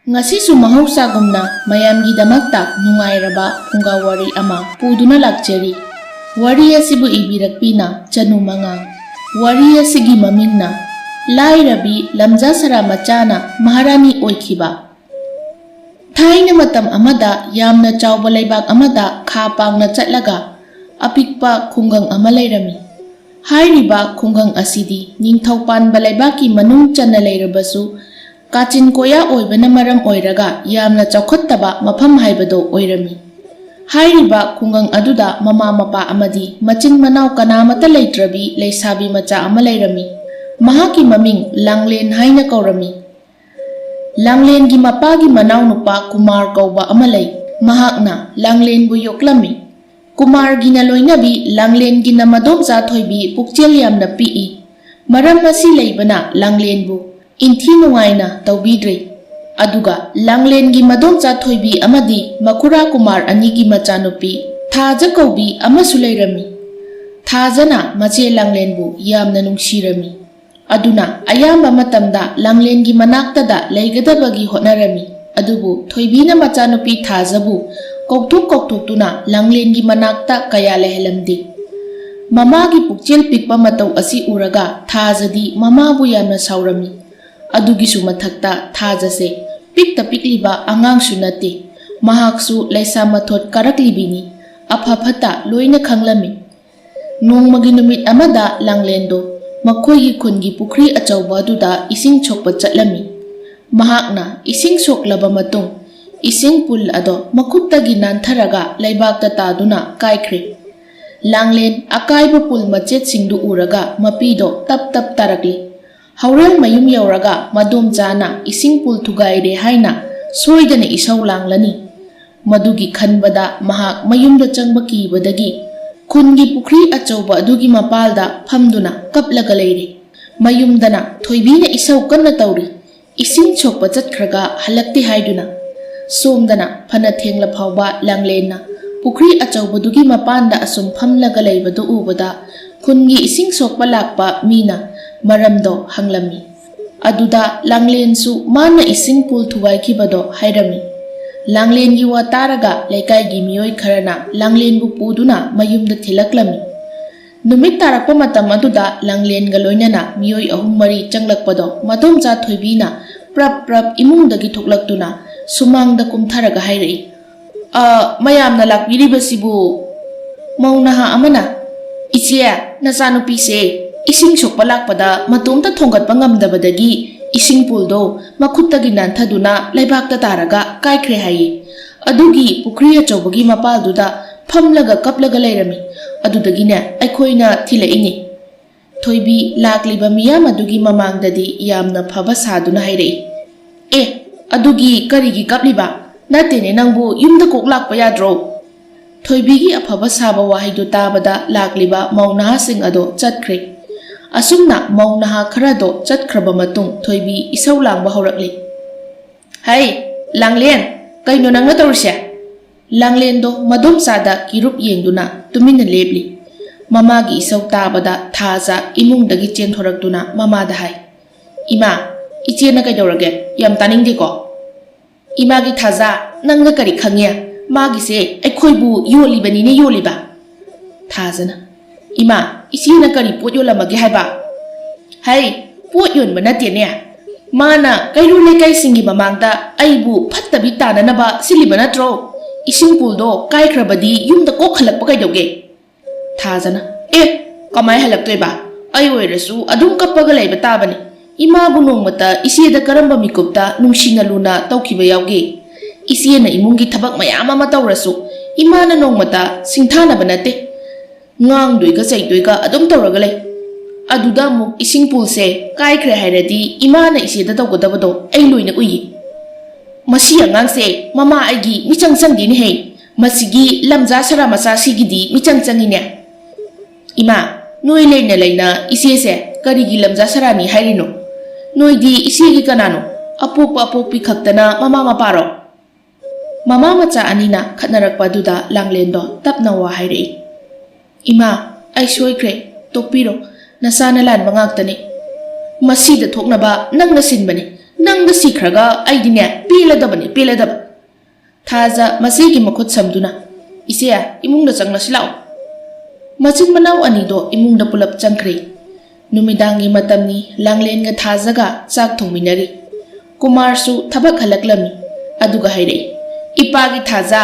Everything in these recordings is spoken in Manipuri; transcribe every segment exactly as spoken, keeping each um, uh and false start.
ꯉꯁꯤꯁꯨ ꯃꯍꯧꯁꯥꯒꯨꯝꯅ ꯃꯌꯥꯝꯒꯤꯗꯃꯛꯇ ꯅꯨꯡꯉꯥꯏꯔꯕ ꯐꯨꯡꯒꯥ ꯋꯥꯔꯤ ꯑꯃ ꯄꯨꯗꯨꯅ ꯂꯥꯛꯆꯔꯤ꯫ ꯋꯥꯔꯤ ꯑꯁꯤꯕꯨ ꯏꯕꯤꯔꯛꯄꯤꯅ ꯆꯅꯨ ꯃꯉꯥꯡ꯫ ꯋꯥꯔꯤ ꯑꯁꯤꯒꯤ ꯃꯃꯤꯡꯅ ꯂꯥꯏꯔꯕꯤ ꯂꯝꯖꯥ ꯁꯔꯥ ꯃꯆꯥꯅ ꯃꯍꯥꯔꯥꯅꯤ ꯑꯣꯏꯈꯤꯕ꯫ ꯊꯥꯏꯅ ꯃꯇꯝ ꯑꯃꯗ ꯌꯥꯝꯅ ꯆꯥꯎꯕ ꯂꯩꯕꯥꯛ ꯑꯃꯗ ꯈꯥ ꯄꯥꯡꯅ ꯆꯠꯂꯒ ꯑꯄꯤꯛꯄ ꯈꯨꯡꯒꯪ ꯑꯃ ꯂꯩꯔꯝꯃꯤ꯫ ꯍꯥꯏꯔꯤꯕ ꯈꯨꯡꯒꯪ ꯑꯁꯤꯗꯤ ꯅꯤꯡꯊꯧ ꯄꯥꯟꯕ ꯂꯩꯕꯥꯛꯀꯤ ꯃꯅꯨꯡ ꯆꯟꯅ ꯂꯩꯔꯕꯁꯨ, ꯀꯥꯆꯤꯟ ꯀꯣꯌꯥ ꯑꯣꯏꯕꯅ ꯃꯔꯝ ꯑꯣꯏꯔꯒ ꯌꯥꯝꯅ ꯆꯥꯎꯈꯠꯇꯕ ꯃꯐꯝ ꯍꯥꯏꯕꯗꯨ ꯑꯣꯏꯔꯝꯃꯤ꯫ ꯍꯥꯏꯔꯤꯕ ꯈꯨꯡꯒꯪ ꯑꯗꯨꯗ ꯃꯃꯥ ꯃꯄꯥ ꯑꯃꯗꯤ ꯃꯆꯤꯟ ꯃꯅꯥꯎ ꯀꯅꯥꯃꯠꯇ ꯂꯩꯇ꯭ꯔꯕꯤ ꯂꯩꯁꯥꯕꯤ ꯃꯆꯥ ꯑꯃ ꯂꯩꯔꯝꯃꯤ꯫ ꯃꯍꯥꯛꯀꯤ ꯃꯃꯤꯡ ꯂꯥꯡꯂꯦꯟ ꯍꯥꯏꯅ ꯀꯧꯔꯝꯃꯤ꯫ ꯂꯥꯡꯂꯦꯟꯒꯤ ꯃꯄꯥꯒꯤ ꯃꯅꯥꯎꯅꯨꯄꯥ ꯀꯨꯃꯥꯔ ꯀꯧꯕ ꯑꯃ ꯂꯩ꯫ ꯃꯍꯥꯛꯅ ꯂꯥꯡꯂꯦꯟꯕꯨ ꯌꯣꯛꯂꯝꯃꯤ꯫ ꯀꯨꯃꯥꯔꯒꯤꯅ ꯂꯣꯏꯅꯕꯤ ꯂꯥꯡꯂꯦꯟꯒꯤꯅ ꯃꯗꯣꯝꯆꯥ ꯊꯣꯏꯕꯤ ꯄꯨꯛꯆꯦꯜ ꯌꯥꯝꯅ ꯄꯤꯛꯏ꯫ ꯃꯔꯝ ꯑꯁꯤ ꯂꯩꯕꯅ ꯂꯥꯡꯂꯦꯟꯕꯨ ꯏꯟꯊꯤ ꯅꯨꯡꯉꯥꯏꯅ ꯇꯧꯕꯤꯗ꯭ꯔꯦ꯫ ꯑꯗꯨꯒ ꯂꯥꯡꯂꯦꯟꯒꯤ ꯃꯗꯣꯝꯆꯥ ꯊꯣꯏꯕꯤ ꯑꯃꯗꯤ ꯃꯈꯨꯔꯥ ꯀꯨꯃꯥꯔ ꯑꯅꯤꯒꯤ ꯃꯆꯥꯅꯨꯄꯤ ꯊꯥꯖ ꯀꯧꯕꯤ ꯑꯃꯁꯨ ꯂꯩꯔꯝꯃꯤ꯫ ꯊꯥꯖꯅ ꯃꯆꯦ ꯂꯥꯡꯂꯦꯟꯕꯨ ꯌꯥꯝꯅ ꯅꯨꯡꯁꯤꯔꯝꯃꯤ꯫ ꯑꯗꯨꯅ ꯑꯌꯥꯝꯕ ꯃꯇꯝꯗ ꯂꯥꯡꯂꯦꯟꯒꯤ ꯃꯅꯥꯛꯇꯗ ꯂꯩꯒꯗꯕꯒꯤ ꯍꯣꯠꯅꯔꯝꯃꯤ꯫ ꯑꯗꯨꯕꯨ ꯊꯣꯏꯕꯤꯅ ꯃꯆꯥꯅꯨꯄꯤ ꯊꯥꯖꯕꯨ ꯀꯧꯊꯣꯛ ꯀꯧꯊꯣꯛꯇꯨꯅ ꯂꯥꯡꯂꯦꯟꯒꯤ ꯃꯅꯥꯛꯇ ꯀꯌꯥ ꯂꯩꯍꯜꯂꯝꯗꯦ꯫ ꯃꯃꯥꯒꯤ ꯄꯨꯛꯆꯦꯜ ꯄꯤꯛꯄ ꯃꯇꯧ ꯑꯁꯤ ꯎꯔꯒ ꯊꯥꯖꯗꯤ ꯃꯃꯥꯕꯨ ꯌꯥꯝꯅ ꯁꯥꯎꯔꯝꯃꯤ꯫ ꯑꯗꯨꯒꯤꯁꯨ ꯃꯊꯛꯇ ꯊꯥꯖꯁꯦ ꯄꯤꯛꯇ ꯄꯤꯛꯂꯤꯕ ꯑꯉꯥꯡꯁꯨ ꯅꯠꯇꯦ꯫ ꯃꯍꯥꯛꯁꯨ ꯂꯩꯁꯥ ꯃꯊꯣꯠ ꯀꯥꯔꯛꯂꯤꯕꯤꯅꯤ꯫ ꯑꯐ ꯐꯠꯇ ꯂꯣꯏꯅ ꯈꯪꯂꯝꯃꯤ꯫ ꯅꯣꯡꯃꯒꯤ ꯅꯨꯃꯤꯠ ꯑꯃꯗ ꯂꯥꯡꯂꯦꯟꯗꯣ ꯃꯈꯣꯏꯒꯤ ꯈꯨꯟꯒꯤ ꯄꯨꯈ꯭ꯔꯤ ꯑꯆꯧꯕ ꯑꯗꯨꯗ ꯏꯁꯤꯡ ꯁꯣꯛꯄ ꯆꯠꯂꯝꯃꯤ꯫ ꯃꯍꯥꯛꯅ ꯏꯁꯤꯡ ꯁꯣꯛꯂꯕ ꯃꯇꯨꯡ, ꯏꯁꯤꯡ ꯄꯨꯜ ꯑꯗꯣ ꯃꯈꯨꯠꯇꯒꯤ ꯅꯥꯟꯊꯔꯒ ꯂꯩꯕꯥꯛꯇ ꯇꯥꯗꯨꯅ ꯀꯥꯏꯈ꯭ꯔꯦ꯫ ꯂꯥꯡꯂꯦꯟ ꯑꯀꯥꯏꯕ ꯄꯨꯜ ꯃꯆꯦꯠꯁꯤꯡꯗꯨ ꯎꯔꯒ ꯃꯄꯤꯗꯣ ꯇꯞ ꯇꯞ ꯇꯥꯔꯛꯂꯤ꯫ ꯍꯧꯔꯦꯜ ꯃꯌꯨꯝ ꯌꯧꯔꯒ ꯃꯗꯣꯝꯆꯥꯅ ꯏꯁꯤꯡ ꯄꯨꯜ ꯊꯨꯒꯥꯏꯔꯦ ꯍꯥꯏꯅ ꯁꯣꯏꯗꯅ ꯏꯁꯧ ꯂꯥꯡꯂꯅꯤ꯫ ꯃꯗꯨꯒꯤ ꯈꯟꯕꯗ ꯃꯍꯥꯛ ꯃꯌꯨꯝꯗ ꯆꯪꯕ ꯀꯤꯕꯗꯒꯤ ꯈꯨꯟꯒꯤ ꯄꯨꯈ꯭ꯔꯤ ꯑꯆꯧꯕ ꯑꯗꯨꯒꯤ ꯃꯄꯥꯜꯗ ꯐꯝꯗꯨꯅ ꯀꯞꯂꯒ ꯂꯩꯔꯦ꯫ ꯃꯌꯨꯝꯗꯅ ꯊꯣꯏꯕꯤꯅ ꯏꯁꯧ ꯀꯟꯅ ꯇꯧꯔꯤ, ꯏꯁꯤꯡ ꯁꯣꯛꯄ ꯆꯠꯈ꯭ꯔꯒ ꯍꯜꯂꯛꯇꯦ ꯍꯥꯏꯗꯨꯅ꯫ ꯁꯣꯝꯗꯅ ꯐꯅ ꯊꯦꯡꯂ ꯐꯥꯎꯕ ꯂꯥꯡꯂꯦꯟꯅ ꯄꯨꯈ꯭ꯔꯤ ꯑꯆꯧꯕꯗꯨꯒꯤ ꯃꯄꯥꯟꯗ ꯑꯁꯨꯝ ꯐꯝꯂꯒ ꯂꯩꯕꯗꯨ ꯎꯕꯗ ꯈꯨꯟꯒꯤ ꯏꯁꯤꯡ ꯁꯣꯛꯄ ꯂꯥꯛꯄ ꯃꯤꯅ ꯃꯔꯝꯗꯣ ꯍꯪꯂꯝꯃꯤ꯫ ꯑꯗꯨꯗ ꯂꯥꯡꯂꯦꯟꯁꯨ ꯃꯥꯅ ꯏꯁꯤꯡ ꯄꯨꯜ ꯊꯨꯒꯥꯏꯈꯤꯕꯗꯣ ꯍꯥꯏꯔꯝꯃꯤ꯫ ꯂꯥꯡꯂꯦꯟꯒꯤ ꯋꯥ ꯇꯥꯔꯒ ꯂꯩꯀꯥꯏꯒꯤ ꯃꯤꯑꯣꯏ ꯈꯔꯅ ꯂꯥꯡꯂꯦꯟꯕꯨ ꯄꯨꯗꯨꯅ ꯃꯌꯨꯝꯗ ꯊꯤꯜꯂꯛꯂꯝꯃꯤ꯫ ꯅꯨꯃꯤꯠ ꯇꯥꯔꯛꯄ ꯃꯇꯝ ꯑꯗꯨꯗ ꯂꯥꯡꯂꯦꯟꯒ ꯂꯣꯏꯅꯅ ꯃꯤꯑꯣꯏ ꯑꯍꯨꯝ ꯃꯔꯤ ꯆꯪꯂꯛꯄꯗꯣ ꯃꯗꯣꯝꯆꯥ ꯊꯣꯏꯕꯤꯅ ꯄ꯭ꯔꯞ ꯄ꯭ꯔꯞ ꯏꯃꯨꯡꯗꯒꯤ ꯊꯣꯛꯂꯛꯇꯨꯅ ꯁꯨꯃꯥꯡꯗ ꯀꯨꯝꯊꯔꯒ ꯍꯥꯏꯔꯛꯏ, "ꯑ, ꯃꯌꯥꯝꯅ ꯂꯥꯛꯄꯤꯔꯤꯕꯁꯤꯕꯨ?" ꯃꯧ ꯅꯍꯥ ꯑꯃꯅ, "ꯏꯆꯦ, ꯅꯆꯥꯅꯨꯄꯤꯁꯦ ꯏꯁꯤꯡ ꯁꯣꯛꯄ ꯂꯥꯛꯄꯗ ꯃꯇꯣꯝꯇ ꯊꯣꯡꯒꯠꯄ ꯉꯝꯗꯕꯗꯒꯤ ꯏꯁꯤꯡ ꯄꯨꯜꯗꯣ ꯃꯈꯨꯠꯇꯒꯤ ꯅꯥꯟꯊꯗꯨꯅ ꯂꯩꯕꯥꯛꯇ ꯇꯥꯔꯒ ꯀꯥꯏꯈ꯭ꯔꯦ ꯍꯥꯏꯌꯦ꯫ ꯑꯗꯨꯒꯤ ꯄꯨꯈ꯭ꯔꯤ ꯑꯆꯧꯕꯒꯤ ꯃꯄꯥꯜꯗꯨꯗ ꯐꯝꯂꯒ ꯀꯞꯂꯒ ꯂꯩꯔꯝꯃꯤ꯫ ꯑꯗꯨꯗꯒꯤꯅꯦ ꯑꯩꯈꯣꯏꯅ ꯊꯤꯜꯂꯛꯏꯅꯤ꯫" ꯊꯣꯏꯕꯤ ꯂꯥꯛꯂꯤꯕ ꯃꯤꯌꯥꯝ ꯑꯗꯨꯒꯤ ꯃꯃꯥꯡꯗꯗꯤ ꯌꯥꯝꯅ ꯐꯕ ꯁꯥꯗꯨꯅ ꯍꯥꯏꯔꯛꯏ, "ꯑꯦ, ꯑꯗꯨꯒꯤ ꯀꯔꯤꯒꯤ ꯀꯞꯂꯤꯕ? ꯅꯠꯇꯦꯅꯦ, ꯅꯪꯕꯨ ꯌꯨꯝꯗ ꯀꯣꯛ ꯂꯥꯛꯄ ꯌꯥꯗ꯭ꯔꯣ?" ꯊꯣꯏꯕꯤꯒꯤ ꯑꯐꯕ ꯁꯥꯕ ꯋꯥꯍꯩꯗꯨ ꯇꯥꯕꯗ ꯂꯥꯛꯂꯤꯕ ꯃꯧ ꯅꯍꯥꯁꯤꯡ ꯑꯗꯣ ꯆꯠꯈ꯭ꯔꯦ꯫ ꯑꯁꯨꯝꯅ ꯃꯧ ꯅꯍꯥ ꯈꯔꯗꯣ ꯆꯠꯈ꯭ꯔꯕ ꯃꯇꯨꯡ ꯊꯣꯏꯕꯤ ꯏꯁꯧ ꯂꯥꯡꯕ ꯍꯧꯔꯛꯂꯤ꯫ "ꯍꯩ, ꯂꯥꯡꯂꯦꯟ, ꯀꯩꯅꯣ ꯅꯪꯅ ꯇꯧꯔꯤꯁꯦ?" ꯂꯥꯡꯂꯦꯟꯗꯣ ꯃꯗꯣꯝꯆꯥꯗ ꯀꯤꯔꯨꯞ ꯌꯦꯡꯗꯨꯅ ꯇꯨꯃꯤꯟꯅ ꯂꯦꯞꯂꯤ꯫ ꯃꯃꯥꯒꯤ ꯏꯁꯧ ꯇꯥꯕꯗ ꯊꯥꯖ ꯏꯃꯨꯡꯗꯒꯤ ꯆꯦꯟꯊꯣꯔꯛꯇꯨꯅ ꯃꯃꯥꯗ ꯍꯥꯏ, "ꯏꯃꯥ, ꯏꯆꯦꯅ ꯀꯩꯗꯧꯔꯒꯦ? ꯌꯥꯝ ꯇꯥꯅꯤꯡꯗꯦꯀꯣ꯫ ꯏꯃꯥꯒꯤ ꯊꯥꯖ, ꯅꯪꯅ ꯀꯔꯤ ꯈꯪꯉꯦ? ꯃꯥꯒꯤꯁꯦ ꯑꯩꯈꯣꯏꯕꯨ ꯌꯣꯜꯂꯤꯕꯅꯤꯅꯦ, ꯌꯣꯜꯂꯤꯕ꯫" ꯊꯥꯖꯅ, "ꯏꯃꯥ, ꯏꯆꯦꯅ ꯀꯔꯤ ꯄꯣꯠ ꯌꯣꯜꯂꯝꯃꯒꯦ ꯍꯥꯏꯕ?" "ꯍꯩ, ꯄꯣꯠ ꯌꯣꯟꯕ ꯅꯠꯇꯦꯅꯦ꯫ ꯃꯥꯅ ꯀꯩꯔꯣꯜ ꯂꯩꯀꯥꯏꯁꯤꯡꯒꯤ ꯃꯃꯥꯡꯗ ꯑꯩꯕꯨ ꯐꯠꯇꯕꯤ ꯇꯥꯅꯅꯕ ꯁꯤꯜꯂꯤꯕ ꯅꯠꯇ꯭ꯔꯣ? ꯏꯁꯤꯡ ꯄꯨꯜꯗꯣ ꯀꯥꯏꯈ꯭ꯔꯕꯗꯤ ꯌꯨꯝꯗ ꯀꯣꯛ ꯍꯜꯂꯛꯄ ꯀꯩꯗꯧꯒꯦ?" ꯊꯥꯖꯅ, "ꯑꯦ, ꯀꯃꯥꯏ ꯍꯜꯂꯛꯇꯣꯏꯕ? ꯑꯩ ꯑꯣꯏꯔꯁꯨ ꯑꯗꯨꯝ ꯀꯞꯄꯒ ꯂꯩꯕ ꯇꯥꯕꯅꯤ꯫ ꯏꯃꯥꯕꯨ ꯅꯣꯡꯃꯇ ꯏꯆꯦꯗ ꯀꯔꯝꯕ ꯃꯤꯀꯨꯞꯇ ꯅꯨꯡꯁꯤꯅ ꯂꯨꯅ ꯇꯧꯈꯤꯕ ꯌꯥꯎꯒꯦ? ꯏꯆꯦꯅ ꯏꯃꯨꯡꯒꯤ ꯊꯕꯛ ꯃꯌꯥꯝ ꯑꯃ ꯇꯧꯔꯁꯨ ꯏꯃꯥꯅ ꯅꯣꯡꯃꯇ ꯁꯤꯡꯊꯥꯅꯕ ꯅꯠꯇꯦ꯫ ꯉꯥꯡꯗꯣꯏꯒ ꯆꯩꯗꯣꯏꯒ ꯑꯗꯨꯝ ꯇꯧꯔꯒ ꯂꯩ꯫ ꯑꯗꯨꯗ ꯑꯃꯨꯛ ꯏꯁꯤꯡ ꯄꯨꯜꯁꯦ ꯀꯥꯏꯈ꯭ꯔꯦ ꯍꯥꯏꯔꯗꯤ ꯏꯃꯥꯅ ꯏꯆꯦꯗ ꯇꯧꯒꯗꯕꯗꯣ ꯑꯩ ꯂꯣꯏꯅ ꯎꯏꯌꯦ꯫ ꯃꯁꯤ ꯑꯉꯥꯡꯁꯦ ꯃꯃꯥ ꯑꯩꯒꯤ ꯃꯤꯆꯪ ꯆꯪꯗꯦꯅꯦꯍꯦ꯫ ꯃꯁꯤꯒꯤ ꯂꯝꯖꯥ ꯁꯔꯥ ꯃꯆꯥꯁꯤꯒꯤꯗꯤ ꯃꯤꯆꯪ ꯆꯪꯉꯤꯅꯦ꯫" "ꯏꯃꯥ, ꯅꯣꯏ ꯂꯩꯅ ꯂꯩꯅ ꯏꯆꯦꯁꯦ ꯀꯔꯤꯒꯤ ꯂꯝꯖꯥ ꯁꯔꯥꯅꯤ ꯍꯥꯏꯔꯤꯅꯣ? ꯅꯣꯏꯗꯤ ꯏꯆꯦꯒꯤ ꯀꯅꯥꯅꯣ? ꯑꯄꯣꯛꯄ ꯑꯄꯣꯛꯄꯤ ꯈꯛꯇꯅ ꯃꯃꯥ ꯃꯄꯥꯔꯣ?" ꯃꯃꯥ ꯃꯆꯥ ꯑꯅꯤꯅ ꯈꯠꯅꯔꯛꯄ ꯑꯗꯨꯗ ꯂꯥꯡꯂꯦꯟꯗꯣ ꯇꯞꯅ ꯋꯥ ꯍꯥꯏꯔꯛꯏ꯫ "ꯏꯃꯥ, ꯑꯩ ꯁꯣꯏꯈ꯭ꯔꯦ, ꯇꯣꯛꯄꯤꯔꯣ, ꯅꯆꯥꯅ ꯂꯥꯟꯕ ꯉꯥꯛꯇꯅꯤ꯫" "ꯃꯁꯤꯗ ꯊꯣꯛꯅꯕ ꯅꯪꯅ ꯁꯤꯟꯕꯅꯤ꯫ ꯅꯪꯗ ꯁꯤꯈ꯭ꯔꯒ ꯑꯩꯗꯤꯅꯦ, ꯄꯦꯜꯂꯗꯕꯅꯤ, ꯄꯦꯜꯂꯗꯕ꯫" ꯊꯥꯖ ꯃꯆꯦꯒꯤ ꯃꯈꯨꯠ ꯁꯝꯗꯨꯅ, "ꯏꯆꯦ, ꯏꯃꯨꯡꯗ ꯆꯪꯂꯁꯤ ꯂꯥꯛꯑꯣ꯫" ꯃꯆꯤꯟ ꯃꯅꯥꯎ ꯑꯅꯤꯗꯣ ꯏꯃꯨꯡꯗ ꯄꯨꯂꯞ ꯆꯪꯈ꯭ꯔꯦ꯫ ꯅꯨꯃꯤꯗꯥꯡꯒꯤ ꯃꯇꯝꯅꯤ, ꯂꯥꯡꯂꯦꯟꯒ ꯊꯥꯖꯒ ꯆꯥꯛ ꯊꯣꯡꯃꯤꯟꯅꯔꯤ꯫ ꯀꯨꯃꯥꯔꯁꯨ ꯊꯕꯛ ꯍꯜꯂꯛꯂꯝꯃꯤ꯫ ꯑꯗꯨꯒ ꯍꯥꯏꯔꯛꯏ, "ꯏꯄꯥꯒꯤ ꯊꯥꯖ,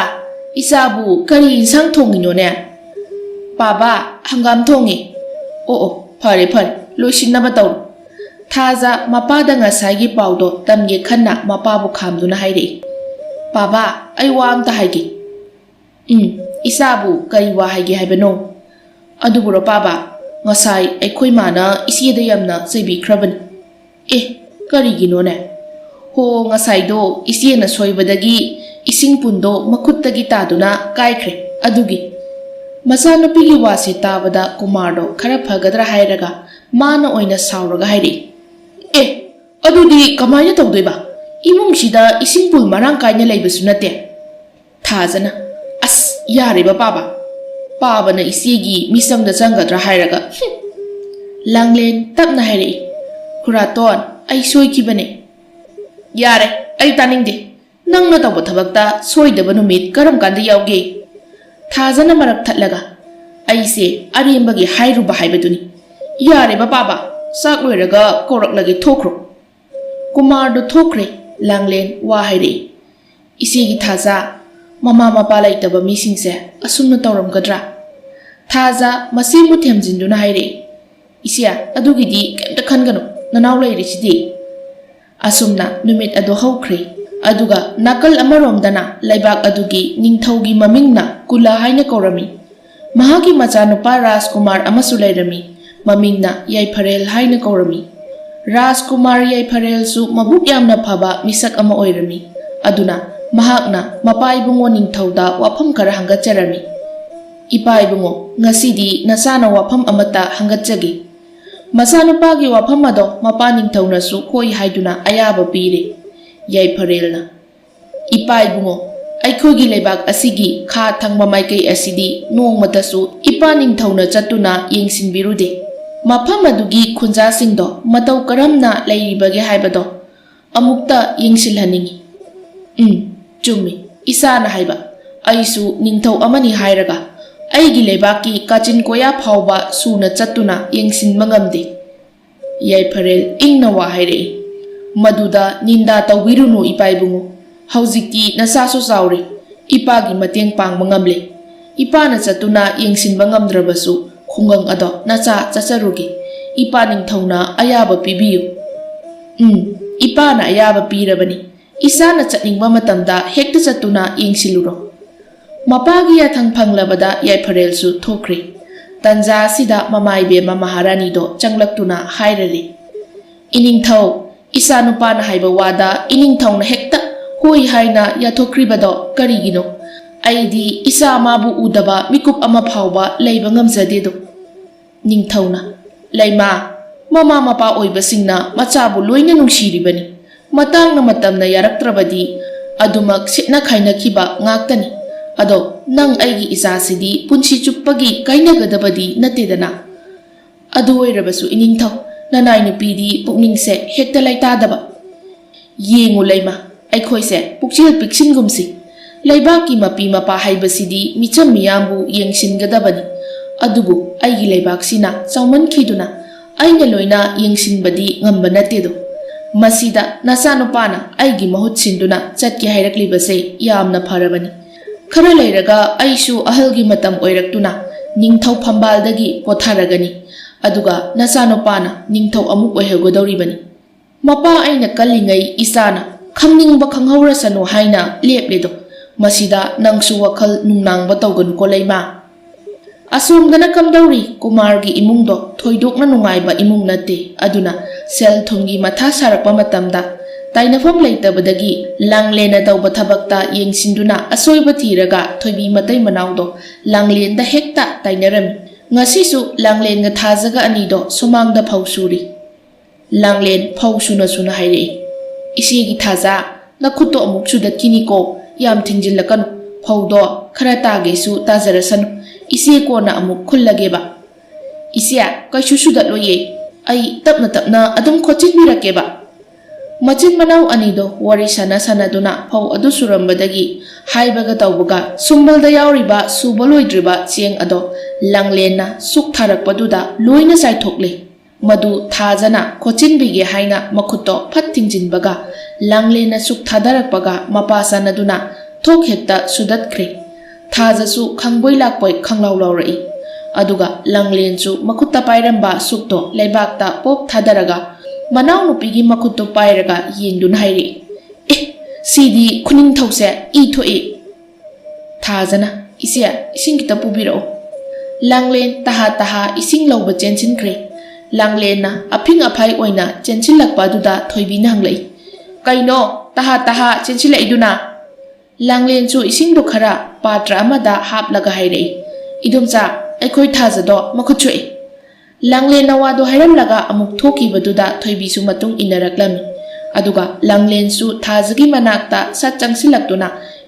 ꯏꯆꯥꯕꯨ ꯀꯔꯤ ꯏꯟꯁꯥꯡ ꯊꯣꯡꯉꯤꯅꯣꯅꯦ?" "ꯄꯥꯕ, ꯍꯪꯒꯥꯝ ꯊꯣꯡꯉꯤ꯫" "ꯑꯣ ꯑꯣ, ꯐꯔꯦ ꯐꯔꯦ, ꯂꯣꯏꯁꯤꯟꯅꯕ ꯇꯧꯔꯣ꯫" ꯊꯥꯖ ꯃꯄꯥꯗ ꯉꯁꯥꯏꯒꯤ ꯄꯥꯎꯗꯣ ꯇꯝꯒꯦ ꯈꯟꯅ ꯃꯄꯥꯕꯨ ꯈꯥꯝꯗꯨꯅ ꯍꯥꯏꯔꯛꯏ, "ꯄꯥꯕ, ꯑꯩ ꯋꯥ ꯑꯝꯇ ꯍꯥꯏꯒꯦ꯫" "ꯎꯝ, ꯏꯆꯥꯕꯨ ꯀꯔꯤ ꯋꯥ ꯍꯥꯏꯒꯦ ꯍꯥꯏꯕꯅꯣ?" "ꯑꯗꯨꯕꯨꯔꯣ ꯄꯥꯕ, ꯉꯁꯥꯏ ꯑꯩꯈꯣꯏ ꯃꯥꯅ ꯏꯆꯦꯗ ꯌꯥꯝꯅ ꯆꯩꯕꯤꯈ꯭ꯔꯕꯅꯤ꯫" "ꯑꯦ, ꯀꯔꯤꯒꯤꯅꯣꯅꯦ?" "ꯍꯣ, ꯉꯁꯥꯏꯗꯣ ꯏꯆꯦꯅ ꯁꯣꯏꯕꯗꯒꯤ ꯏꯁꯤꯡ ꯄꯨꯟꯗꯣ ꯃꯈꯨꯠꯇꯒꯤ ꯇꯥꯗꯨꯅ ꯀꯥꯏꯈ꯭ꯔꯦ, ꯑꯗꯨꯒꯤ꯫" ꯃꯆꯥꯅꯨꯄꯤꯒꯤ ꯋꯥꯁꯦ ꯇꯥꯕꯗ ꯀꯨꯃꯥꯔꯗꯣ ꯈꯔ ꯐꯒꯗ꯭ꯔꯥ ꯍꯥꯏꯔꯒ ꯃꯥꯅ ꯑꯣꯏꯅ ꯁꯥꯎꯔꯒ ꯍꯥꯏꯔꯛꯏ, "ꯑꯦ, ꯑꯗꯨꯗꯤ ꯀꯃꯥꯏꯅ ꯇꯧꯗꯣꯏꯕ? ꯏꯃꯨꯡꯁꯤꯗ ꯏꯁꯤꯡ ꯄꯨꯜ ꯃꯔꯥꯡ ꯀꯥꯏꯅ ꯂꯩꯕꯁꯨ ꯅꯠꯇꯦ꯫" ꯊꯥꯖꯅ, "ꯑꯁ, ꯌꯥꯔꯦꯕ ꯄꯥꯕ, ꯄꯥꯕꯅ ꯏꯆꯦꯒꯤ ꯃꯤꯆꯪꯗ ꯆꯪꯒꯗ꯭ꯔꯥ ꯍꯥꯏꯔꯒ, ꯍꯨꯝ꯫" ꯂꯥꯡꯂꯦꯟ ꯇꯞꯅ ꯍꯥꯏꯔꯛꯏ, "ꯈꯨꯔꯥꯇꯣꯟ, ꯑꯩ ꯁꯣꯏꯈꯤꯕꯅꯦ꯫" "ꯌꯥꯔꯦ, ꯑꯩ ꯇꯥꯅꯤꯡꯗꯦ꯫ ꯅꯪꯅ ꯇꯧꯕ ꯊꯕꯛꯇ ꯁꯣꯏꯗꯕ ꯅꯨꯃꯤꯠ ꯀꯔꯝ ꯀꯥꯟꯗ ꯌꯥꯎꯒꯦ?" ꯊꯥꯖꯅ ꯃꯔꯛ ꯊꯠꯂꯒ, "ꯑꯩꯁꯦ ꯑꯔꯦꯝꯕꯒꯤ ꯍꯥꯏꯔꯨꯕ ꯍꯥꯏꯕꯗꯨꯅꯤ꯫ ꯌꯥꯔꯦꯕ ꯄꯥꯕ, ꯆꯥꯛ ꯂꯣꯏꯔꯒ ꯀꯧꯔꯛꯂꯒꯦ, ꯊꯣꯛꯈ꯭ꯔꯣ꯫" ꯀꯨꯃꯥꯔꯗꯨ ꯊꯣꯛꯈ꯭ꯔꯦ꯫ ꯂꯥꯡꯂꯦꯟ ꯋꯥ ꯍꯥꯏꯔꯛꯏ, "ꯏꯆꯦꯒꯤ ꯊꯥꯖ, ꯃꯃꯥ ꯃꯄꯥ ꯂꯩꯇꯕ ꯃꯤꯁꯤꯡꯁꯦ ꯑꯁꯨꯝꯅ ꯇꯧꯔꯝꯒꯗ꯭ꯔꯥ?" ꯊꯥꯖ ꯃꯆꯦꯕꯨ ꯊꯦꯝꯖꯤꯟꯗꯨꯅ ꯍꯥꯏꯔꯛꯏ, "ꯏꯆꯦ, ꯑꯗꯨꯒꯤꯗꯤ ꯀꯩꯝꯇ ꯈꯟꯒꯅꯨ, ꯅꯅꯥꯎ ꯂꯩꯔꯤꯁꯤꯗꯤ꯫" ꯑꯁꯨꯝꯅ ꯅꯨꯃꯤꯠ ꯑꯗꯨ ꯍꯧꯈ꯭ꯔꯦ꯫ ꯑꯗꯨꯒ ꯅꯥꯀꯜ ꯑꯃꯔꯣꯝꯗꯅ ꯂꯩꯕꯥꯛ ꯑꯗꯨꯒꯤ ꯅꯤꯡꯊꯧꯒꯤ ꯃꯃꯤꯡꯅ ꯀꯨꯂꯥ ꯍꯥꯏꯅ ꯀꯧꯔꯝꯃꯤ꯫ ꯃꯍꯥꯛꯀꯤ ꯃꯆꯥꯅꯨꯄꯥ ꯔꯥꯖꯀꯨꯃꯥꯔ ꯑꯃꯁꯨ ꯂꯩꯔꯝꯃꯤ꯫ ꯃꯃꯤꯡꯅ ꯌꯥꯏꯐꯔꯦꯜ ꯍꯥꯏꯅ ꯀꯧꯔꯝꯃꯤ꯫ ꯔꯥꯖꯀꯨꯃꯥꯔ ꯌꯥꯏꯐꯔꯦꯜꯁꯨ ꯃꯕꯨꯛ ꯌꯥꯝꯅ ꯐꯕ ꯃꯤꯁꯛ ꯑꯃ ꯑꯣꯏꯔꯝꯃꯤ꯫ ꯑꯗꯨꯅ ꯃꯍꯥꯛꯅ ꯃꯄꯥ ꯏꯕꯨꯡꯉꯣ ꯅꯤꯡꯊꯧꯗ ꯋꯥꯐꯝ ꯈꯔ ꯍꯪꯒꯠꯆꯔꯝꯃꯤ꯫ "ꯏꯄꯥ ꯏꯕꯨꯡꯉꯣ, ꯉꯁꯤꯗꯤ ꯅꯆꯥꯅ ꯋꯥꯐꯝ ꯑꯃꯠꯇ ꯍꯪꯒꯠꯆꯒꯦ꯫" ꯃꯆꯥꯅꯨꯄꯥꯒꯤ ꯋꯥꯐꯝ ꯑꯗꯣ ꯃꯄꯥ ꯅꯤꯡꯊꯧꯅꯁꯨ ꯍꯣꯏ ꯍꯥꯏꯗꯨꯅ ꯑꯌꯥꯕ ꯄꯤꯔꯦ꯫ ꯌꯥꯏꯐꯔꯦꯜꯅ, "ꯏꯄꯥ ꯏꯕꯨꯡꯉꯣ, ꯑꯩꯈꯣꯏꯒꯤ ꯂꯩꯕꯥꯛ ꯑꯁꯤꯒꯤ ꯈꯥ ꯊꯪꯕ ꯃꯥꯏꯀꯩ ꯑꯁꯤꯗꯤ ꯅꯣꯡꯃꯇꯁꯨ ꯏꯄꯥ ꯅꯤꯡꯊꯧꯅ ꯆꯠꯇꯨꯅ ꯌꯦꯡꯁꯤꯟꯕꯤꯔꯨꯗꯦ꯫ ꯃꯐꯝ ꯑꯗꯨꯒꯤ ꯈꯨꯟꯖꯥꯁꯤꯡꯗꯣ ꯃꯇꯧ ꯀꯔꯝꯅ ꯂꯩꯔꯤꯕꯒꯦ ꯍꯥꯏꯕꯗꯣ ꯑꯃꯨꯛꯇ ꯌꯦꯡꯁꯤꯜꯍꯟꯅꯤꯡꯏ꯫ ꯎꯝ, ꯆꯨꯝꯃꯤ, ꯏꯁꯥꯅ ꯍꯥꯏꯕ꯫ ꯑꯩꯁꯨ ꯅꯤꯡꯊꯧ ꯑꯃꯅꯤ ꯍꯥꯏꯔꯒ ꯑꯩꯒꯤ ꯂꯩꯕꯥꯛꯀꯤ ꯀꯥꯆꯤꯟ ꯀꯣꯌꯥ ꯐꯥꯎꯕ ꯁꯨꯅ ꯆꯠꯇꯨꯅ ꯌꯦꯡꯁꯤꯟꯕ ꯉꯝꯗꯦ꯫ ꯌꯥꯏꯐꯔꯦꯜ ꯏꯪꯅ ꯋꯥ ꯍꯥꯏꯔꯛꯏ꯫ "ꯃꯗꯨꯗ ꯅꯤꯟꯗꯥ ꯇꯧꯕꯤꯔꯨꯅꯨ, ꯏꯄꯥ ꯏꯕꯨꯡꯉꯣ꯫ ꯍꯧꯖꯤꯛꯇꯤ ꯅꯆꯥꯁꯨ ꯆꯥꯎꯔꯦ꯫ ꯏꯄꯥꯒꯤ ꯃꯇꯦꯡ ꯄꯥꯡꯕ ꯉꯝꯂꯦ꯫ ꯏꯄꯥꯅ ꯆꯠꯇꯨꯅ ꯌꯦꯡꯁꯤꯟꯕ ꯉꯝꯗ꯭ꯔꯕꯁꯨ ꯈꯨꯡꯒꯪ ꯑꯗꯣ ꯅꯆꯥ ꯆꯠꯆꯔꯨꯒꯦ꯫ ꯏꯄꯥ ꯅꯤꯡꯊꯧꯅ ꯑꯌꯥꯕ ꯄꯤꯕꯤꯌꯨ꯫" "ꯎꯝ, ꯏꯄꯥꯅ ꯑꯌꯥꯕ ꯄꯤꯔꯕꯅꯤ꯫ ꯏꯁꯥꯅ ꯆꯠꯅꯤꯡꯕ ꯃꯇꯝꯗ ꯍꯦꯛꯇ ꯆꯠꯇꯨꯅ ꯌꯦꯡꯁꯤꯜꯂꯨꯔꯣ꯫" ꯃꯄꯥꯒꯤ ꯌꯥꯊꯪ ꯐꯪꯂꯕꯗ ꯌꯥꯏꯐꯔꯦꯜꯁꯨ ꯊꯣꯛꯈ꯭ꯔꯦ꯫ ꯇꯟꯖꯥ ꯑꯁꯤꯗ ꯃꯃꯥ ꯏꯕꯦꯝꯃ ꯃꯍꯥꯔꯥꯅꯤꯗꯣ ꯆꯪꯂꯛꯇꯨꯅ ꯍꯥꯏꯔꯔꯦ, "ꯏꯅꯤꯡꯊꯧ, ꯏꯆꯥ ꯅꯨꯄꯥꯅ ꯍꯥꯏꯕ ꯋꯥꯗ ꯏꯅꯤꯡꯊꯧꯅ ꯍꯦꯛꯇ ꯍꯣꯏ ꯍꯥꯏꯅ ꯌꯥꯊꯣꯛꯈ꯭ꯔꯤꯕꯗꯣ ꯀꯔꯤꯒꯤꯅꯣ? ꯑꯩꯗꯤ ꯏꯆꯥ ꯃꯥꯕꯨ ꯎꯗꯕ ꯃꯤꯀꯨꯞ ꯑꯃ ꯐꯥꯎꯕ ꯂꯩꯕ ꯉꯝꯖꯗꯦꯗꯣ꯫" ꯅꯤꯡꯊꯧꯅ, "ꯂꯩꯃꯥ, ꯃꯃꯥ ꯃꯄꯥ ꯑꯣꯏꯕꯁꯤꯡꯅ ꯃꯆꯥꯕꯨ ꯂꯣꯏꯅ ꯅꯨꯡꯁꯤꯔꯤꯕꯅꯤ꯫ ꯃꯇꯥꯡꯅ ꯃꯇꯝꯅ ꯌꯥꯔꯛꯇ꯭ꯔꯕꯗꯤ ꯑꯗꯨꯃꯛ ꯁꯤꯠꯅ ꯈꯥꯏꯅꯈꯤꯕ ꯉꯥꯛꯇꯅꯤ꯫ ꯑꯗꯣ ꯅꯪ ꯑꯩꯒꯤ ꯏꯆꯥꯁꯤꯗꯤ ꯄꯨꯟꯁꯤ ꯆꯨꯞꯄꯒꯤ ꯀꯥꯏꯅꯒꯗꯕꯗꯤ ꯅꯠꯇꯦꯗꯅ꯫ ꯑꯗꯨ ꯑꯣꯏꯔꯕꯁꯨ ꯏꯅꯤꯡꯊꯧ, ꯅꯅꯥꯏ ꯅꯨꯄꯤꯗꯤ ꯄꯨꯛꯅꯤꯡꯁꯦ ꯍꯦꯛꯇ ꯂꯩꯇꯥꯗꯕ꯫ ꯌꯦꯡꯉꯨ ꯂꯩꯃ, ꯑꯩꯈꯣꯏꯁꯦ ꯄꯨꯛꯆꯦꯜ ꯄꯤꯛꯁꯤꯟꯒꯨꯝꯁꯤ꯫ ꯂꯩꯕꯥꯛꯀꯤ ꯃꯄꯤ ꯃꯄꯥ ꯍꯥꯏꯕꯁꯤꯗꯤ ꯃꯤꯆꯝ ꯃꯤꯌꯥꯝꯕꯨ ꯌꯦꯡꯁꯤꯟꯒꯗꯕꯅꯤ꯫ ꯑꯗꯨꯕꯨ ꯑꯩꯒꯤ ꯂꯩꯕꯥꯛꯁꯤꯅ ꯆꯥꯎꯃꯟꯈꯤꯗꯨꯅ ꯑꯩꯅ ꯂꯣꯏꯅ ꯌꯦꯡꯁꯤꯟꯕꯗꯤ ꯉꯝꯕ ꯅꯠꯇꯦꯗꯣ꯫ ꯃꯁꯤꯗ ꯅꯆꯥꯅꯨꯄꯥꯅ ꯑꯩꯒꯤ ꯃꯍꯨꯠ ꯁꯤꯟꯗꯨꯅ ꯆꯠꯀꯦ ꯍꯥꯏꯔꯛꯂꯤꯕꯁꯦ ꯌꯥꯝꯅ ꯐꯔꯕꯅꯤ꯫ ꯈꯔ ꯂꯩꯔꯒ ꯑꯩꯁꯨ ꯑꯍꯜꯒꯤ ꯃꯇꯝ ꯑꯣꯏꯔꯛꯇꯨꯅ ꯅꯤꯡꯊꯧ ꯐꯝꯕꯥꯜꯗꯒꯤ ꯄꯣꯊꯥꯔꯒꯅꯤ꯫ ꯑꯗꯨꯒ ꯅꯆꯥꯅꯨꯄꯥꯅ ꯅꯤꯡꯊꯧ ꯑꯃꯨꯛ ꯑꯣꯏꯍꯧꯒꯗꯧꯔꯤꯕꯅꯤ꯫ ꯃꯄꯥ ꯑꯩꯅ ꯀꯜꯂꯤꯉꯩ ꯏꯆꯥꯅ ꯈꯪꯅꯤꯡꯕ ꯈꯪꯍꯧꯔꯁꯅꯨ ꯍꯥꯏꯅ ꯂꯦꯞꯂꯦꯗꯣ꯫ ꯃꯁꯤꯗ ꯅꯪꯁꯨ ꯋꯥꯈꯜ ꯅꯨꯡꯅꯥꯡꯕ ꯇꯧꯒꯅꯨꯀꯣ ꯂꯩꯃꯥ꯫" ꯑꯁꯣꯝꯗꯅ ꯀꯝꯗꯧꯔꯤ? ꯀꯨꯃꯥꯔꯒꯤ ꯏꯃꯨꯡꯗꯣ ꯊꯣꯏꯗꯣꯛꯅ ꯅꯨꯡꯉꯥꯏꯕ ꯏꯃꯨꯡ ꯅꯠꯇꯦ꯫ ꯑꯗꯨꯅ ꯁꯦꯜ ꯊꯨꯝꯒꯤ ꯃꯊꯥ ꯁꯥꯔꯛꯄ ꯃꯇꯝꯗ ꯇꯥꯏꯅꯐꯝ ꯂꯩꯇꯕꯗꯒꯤ ꯂꯥꯡꯂꯦꯟꯅ ꯇꯧꯕ ꯊꯕꯛꯇ ꯌꯦꯡꯁꯤꯟꯗꯨꯅ ꯑꯁꯣꯏꯕ ꯊꯤꯔꯒ ꯊꯣꯏꯕꯤ ꯃꯇꯩ ꯃꯅꯥꯎꯗꯣ ꯂꯥꯡꯂꯦꯟꯗ ꯍꯦꯛꯇ ꯇꯥꯏꯅꯔꯝꯃꯤ꯫ ꯉꯁꯤꯁꯨ ꯂꯥꯡꯂꯦꯟꯒ ꯊꯥꯖꯒ ꯑꯅꯤꯗꯣ ꯁꯨꯃꯥꯡꯗ ꯐꯧ ꯁꯨꯔꯤ꯫ ꯂꯥꯡꯂꯦꯟ ꯐꯧ ꯁꯨꯅ ꯁꯨꯅ ꯍꯥꯏꯔꯛꯏ, "ꯏꯆꯦꯒꯤ ꯊꯥꯖ, ꯅꯈꯨꯠꯇꯣ ꯑꯃꯨꯛ ꯁꯨꯗꯠꯈꯤꯅꯤꯀꯣ, ꯌꯥꯝ ꯊꯤꯡꯖꯤꯜꯂꯛꯀꯅꯨ꯫ ꯐꯧꯗꯣ ꯈꯔ ꯇꯥꯒꯦꯁꯨ ꯇꯥꯖꯔꯁꯅꯨ, ꯏꯆꯦ ꯀꯣꯟꯅ ꯑꯃꯨꯛ ꯈꯨꯜꯂꯒꯦꯕ꯫" "ꯏꯆꯦ, ꯀꯩꯁꯨ ꯁꯨꯗꯠꯂꯣꯏꯌꯦ꯫ ꯑꯩ ꯇꯞꯅ ꯇꯞꯅ ꯑꯗꯨꯝ ꯈꯣꯠꯆꯤꯟꯕꯤꯔꯛꯀꯦꯕ꯫" ꯃꯆꯤꯟ ꯃꯅꯥꯎ ꯑꯅꯤꯗꯣ ꯋꯥꯔꯤ ꯁꯥꯟꯅ ꯁꯥꯟꯅꯗꯨꯅ ꯐꯧ ꯑꯗꯨ ꯁꯨꯔꯝꯕꯗꯒꯤ ꯍꯥꯏꯕꯒ ꯇꯧꯕꯒ ꯁꯨꯝꯕꯜꯗ ꯌꯥꯎꯔꯤꯕ ꯁꯨꯕ ꯂꯣꯏꯗ꯭ꯔꯤꯕ ꯆꯦꯡ ꯑꯗꯣ ꯂꯥꯡꯂꯦꯟꯅ ꯁꯨꯛ ꯊꯥꯔꯛꯄꯗꯨꯗ ꯂꯣꯏꯅ ꯆꯥꯏꯊꯣꯛꯂꯦ꯫ ꯃꯗꯨ ꯊꯥꯖꯅ ꯈꯣꯠꯆꯤꯟꯕꯤꯒꯦ ꯍꯥꯏꯅ ꯃꯈꯨꯠꯇꯣ ꯐꯠ ꯊꯤꯡꯖꯤꯟꯕꯒ ꯂꯥꯡꯂꯦꯟꯅ ꯁꯨꯛ ꯊꯥꯗꯔꯛꯄꯒ ꯃꯄꯥ ꯆꯥꯟꯅꯗꯨꯅ ꯊꯣꯛ ꯍꯦꯛꯇ ꯁꯨꯗꯠꯈ꯭ꯔꯦ꯫ ꯊꯥꯖꯁꯨ ꯈꯪꯕꯣꯏ ꯂꯥꯛꯄꯣꯏ ꯈꯪꯂꯥꯎ ꯂꯥꯎꯔꯛꯏ꯫ ꯑꯗꯨꯒ ꯂꯥꯡꯂꯦꯟꯁꯨ ꯃꯈꯨꯠꯇ ꯄꯥꯏꯔꯝꯕ ꯁꯨꯛꯇꯣ ꯂꯩꯕꯥꯛꯇ ꯄꯣꯞ ꯊꯥꯗꯔꯒ ꯃꯅꯥꯎꯅꯨꯄꯤꯒꯤ ꯃꯈꯨꯠꯇꯨ ꯄꯥꯏꯔꯒ ꯌꯦꯡꯗꯨꯅ ꯍꯥꯏꯔꯛꯏ, "ꯑꯦ, ꯁꯤꯗꯤ ꯈꯨꯅꯤꯡꯊꯧꯁꯦ ꯏ ꯊꯣꯛꯏ꯫" ꯊꯥꯖꯅ, "ꯏꯆꯦ, ꯏꯁꯤꯡ ꯈꯤꯇ ꯄꯨꯕꯤꯔꯛꯎ꯫" ꯂꯥꯡꯂꯦꯟ ꯇꯍꯥ ꯇꯍꯥ ꯏꯁꯤꯡ ꯂꯧꯕ ꯆꯦꯟꯁꯤꯟꯈ꯭ꯔꯦ꯫ ꯂꯥꯡꯂꯦꯟꯅ ꯑꯐꯤꯡ ꯑꯐꯥꯏ ꯑꯣꯏꯅ ꯆꯦꯟꯁꯤꯜꯂꯛꯄ ꯑꯗꯨꯗ ꯊꯣꯏꯕꯤꯅ ꯍꯪꯂꯛꯏ, "ꯀꯩꯅꯣ ꯇꯍꯥ ꯇꯍꯥ ꯆꯦꯟꯁꯤꯜꯂꯛꯏꯗꯨꯅ?" ꯂꯥꯡꯂꯦꯟꯁꯨ ꯏꯁꯤꯡꯗꯣ ꯈꯔ ꯄꯥꯇ꯭ꯔ ꯑꯃꯗ ꯍꯥꯞꯂꯒ ꯍꯥꯏꯔꯛꯏ, "ꯏꯗꯣꯝꯆꯥ, ꯑꯩꯈꯣꯏ ꯊꯥꯖꯗꯣ ꯃꯈꯨꯠ ꯁꯣꯛꯏ꯫" ꯂꯥꯡꯂꯦꯟꯅ ꯋꯥꯗꯨ ꯍꯥꯏꯔꯝꯂꯒ ꯑꯃꯨꯛ ꯊꯣꯛꯈꯤꯕꯗꯨꯗ ꯊꯣꯏꯕꯤꯁꯨ ꯃꯇꯨꯡ ꯏꯟꯅꯔꯛꯂꯝꯃꯤ꯫ ꯑꯗꯨꯒ ꯂꯥꯡꯂꯦꯟꯁꯨ ꯊꯥꯖꯒꯤ ꯃꯅꯥꯛꯇ ꯁꯠ ꯆꯪꯁꯤꯜꯂꯛꯇꯨꯅ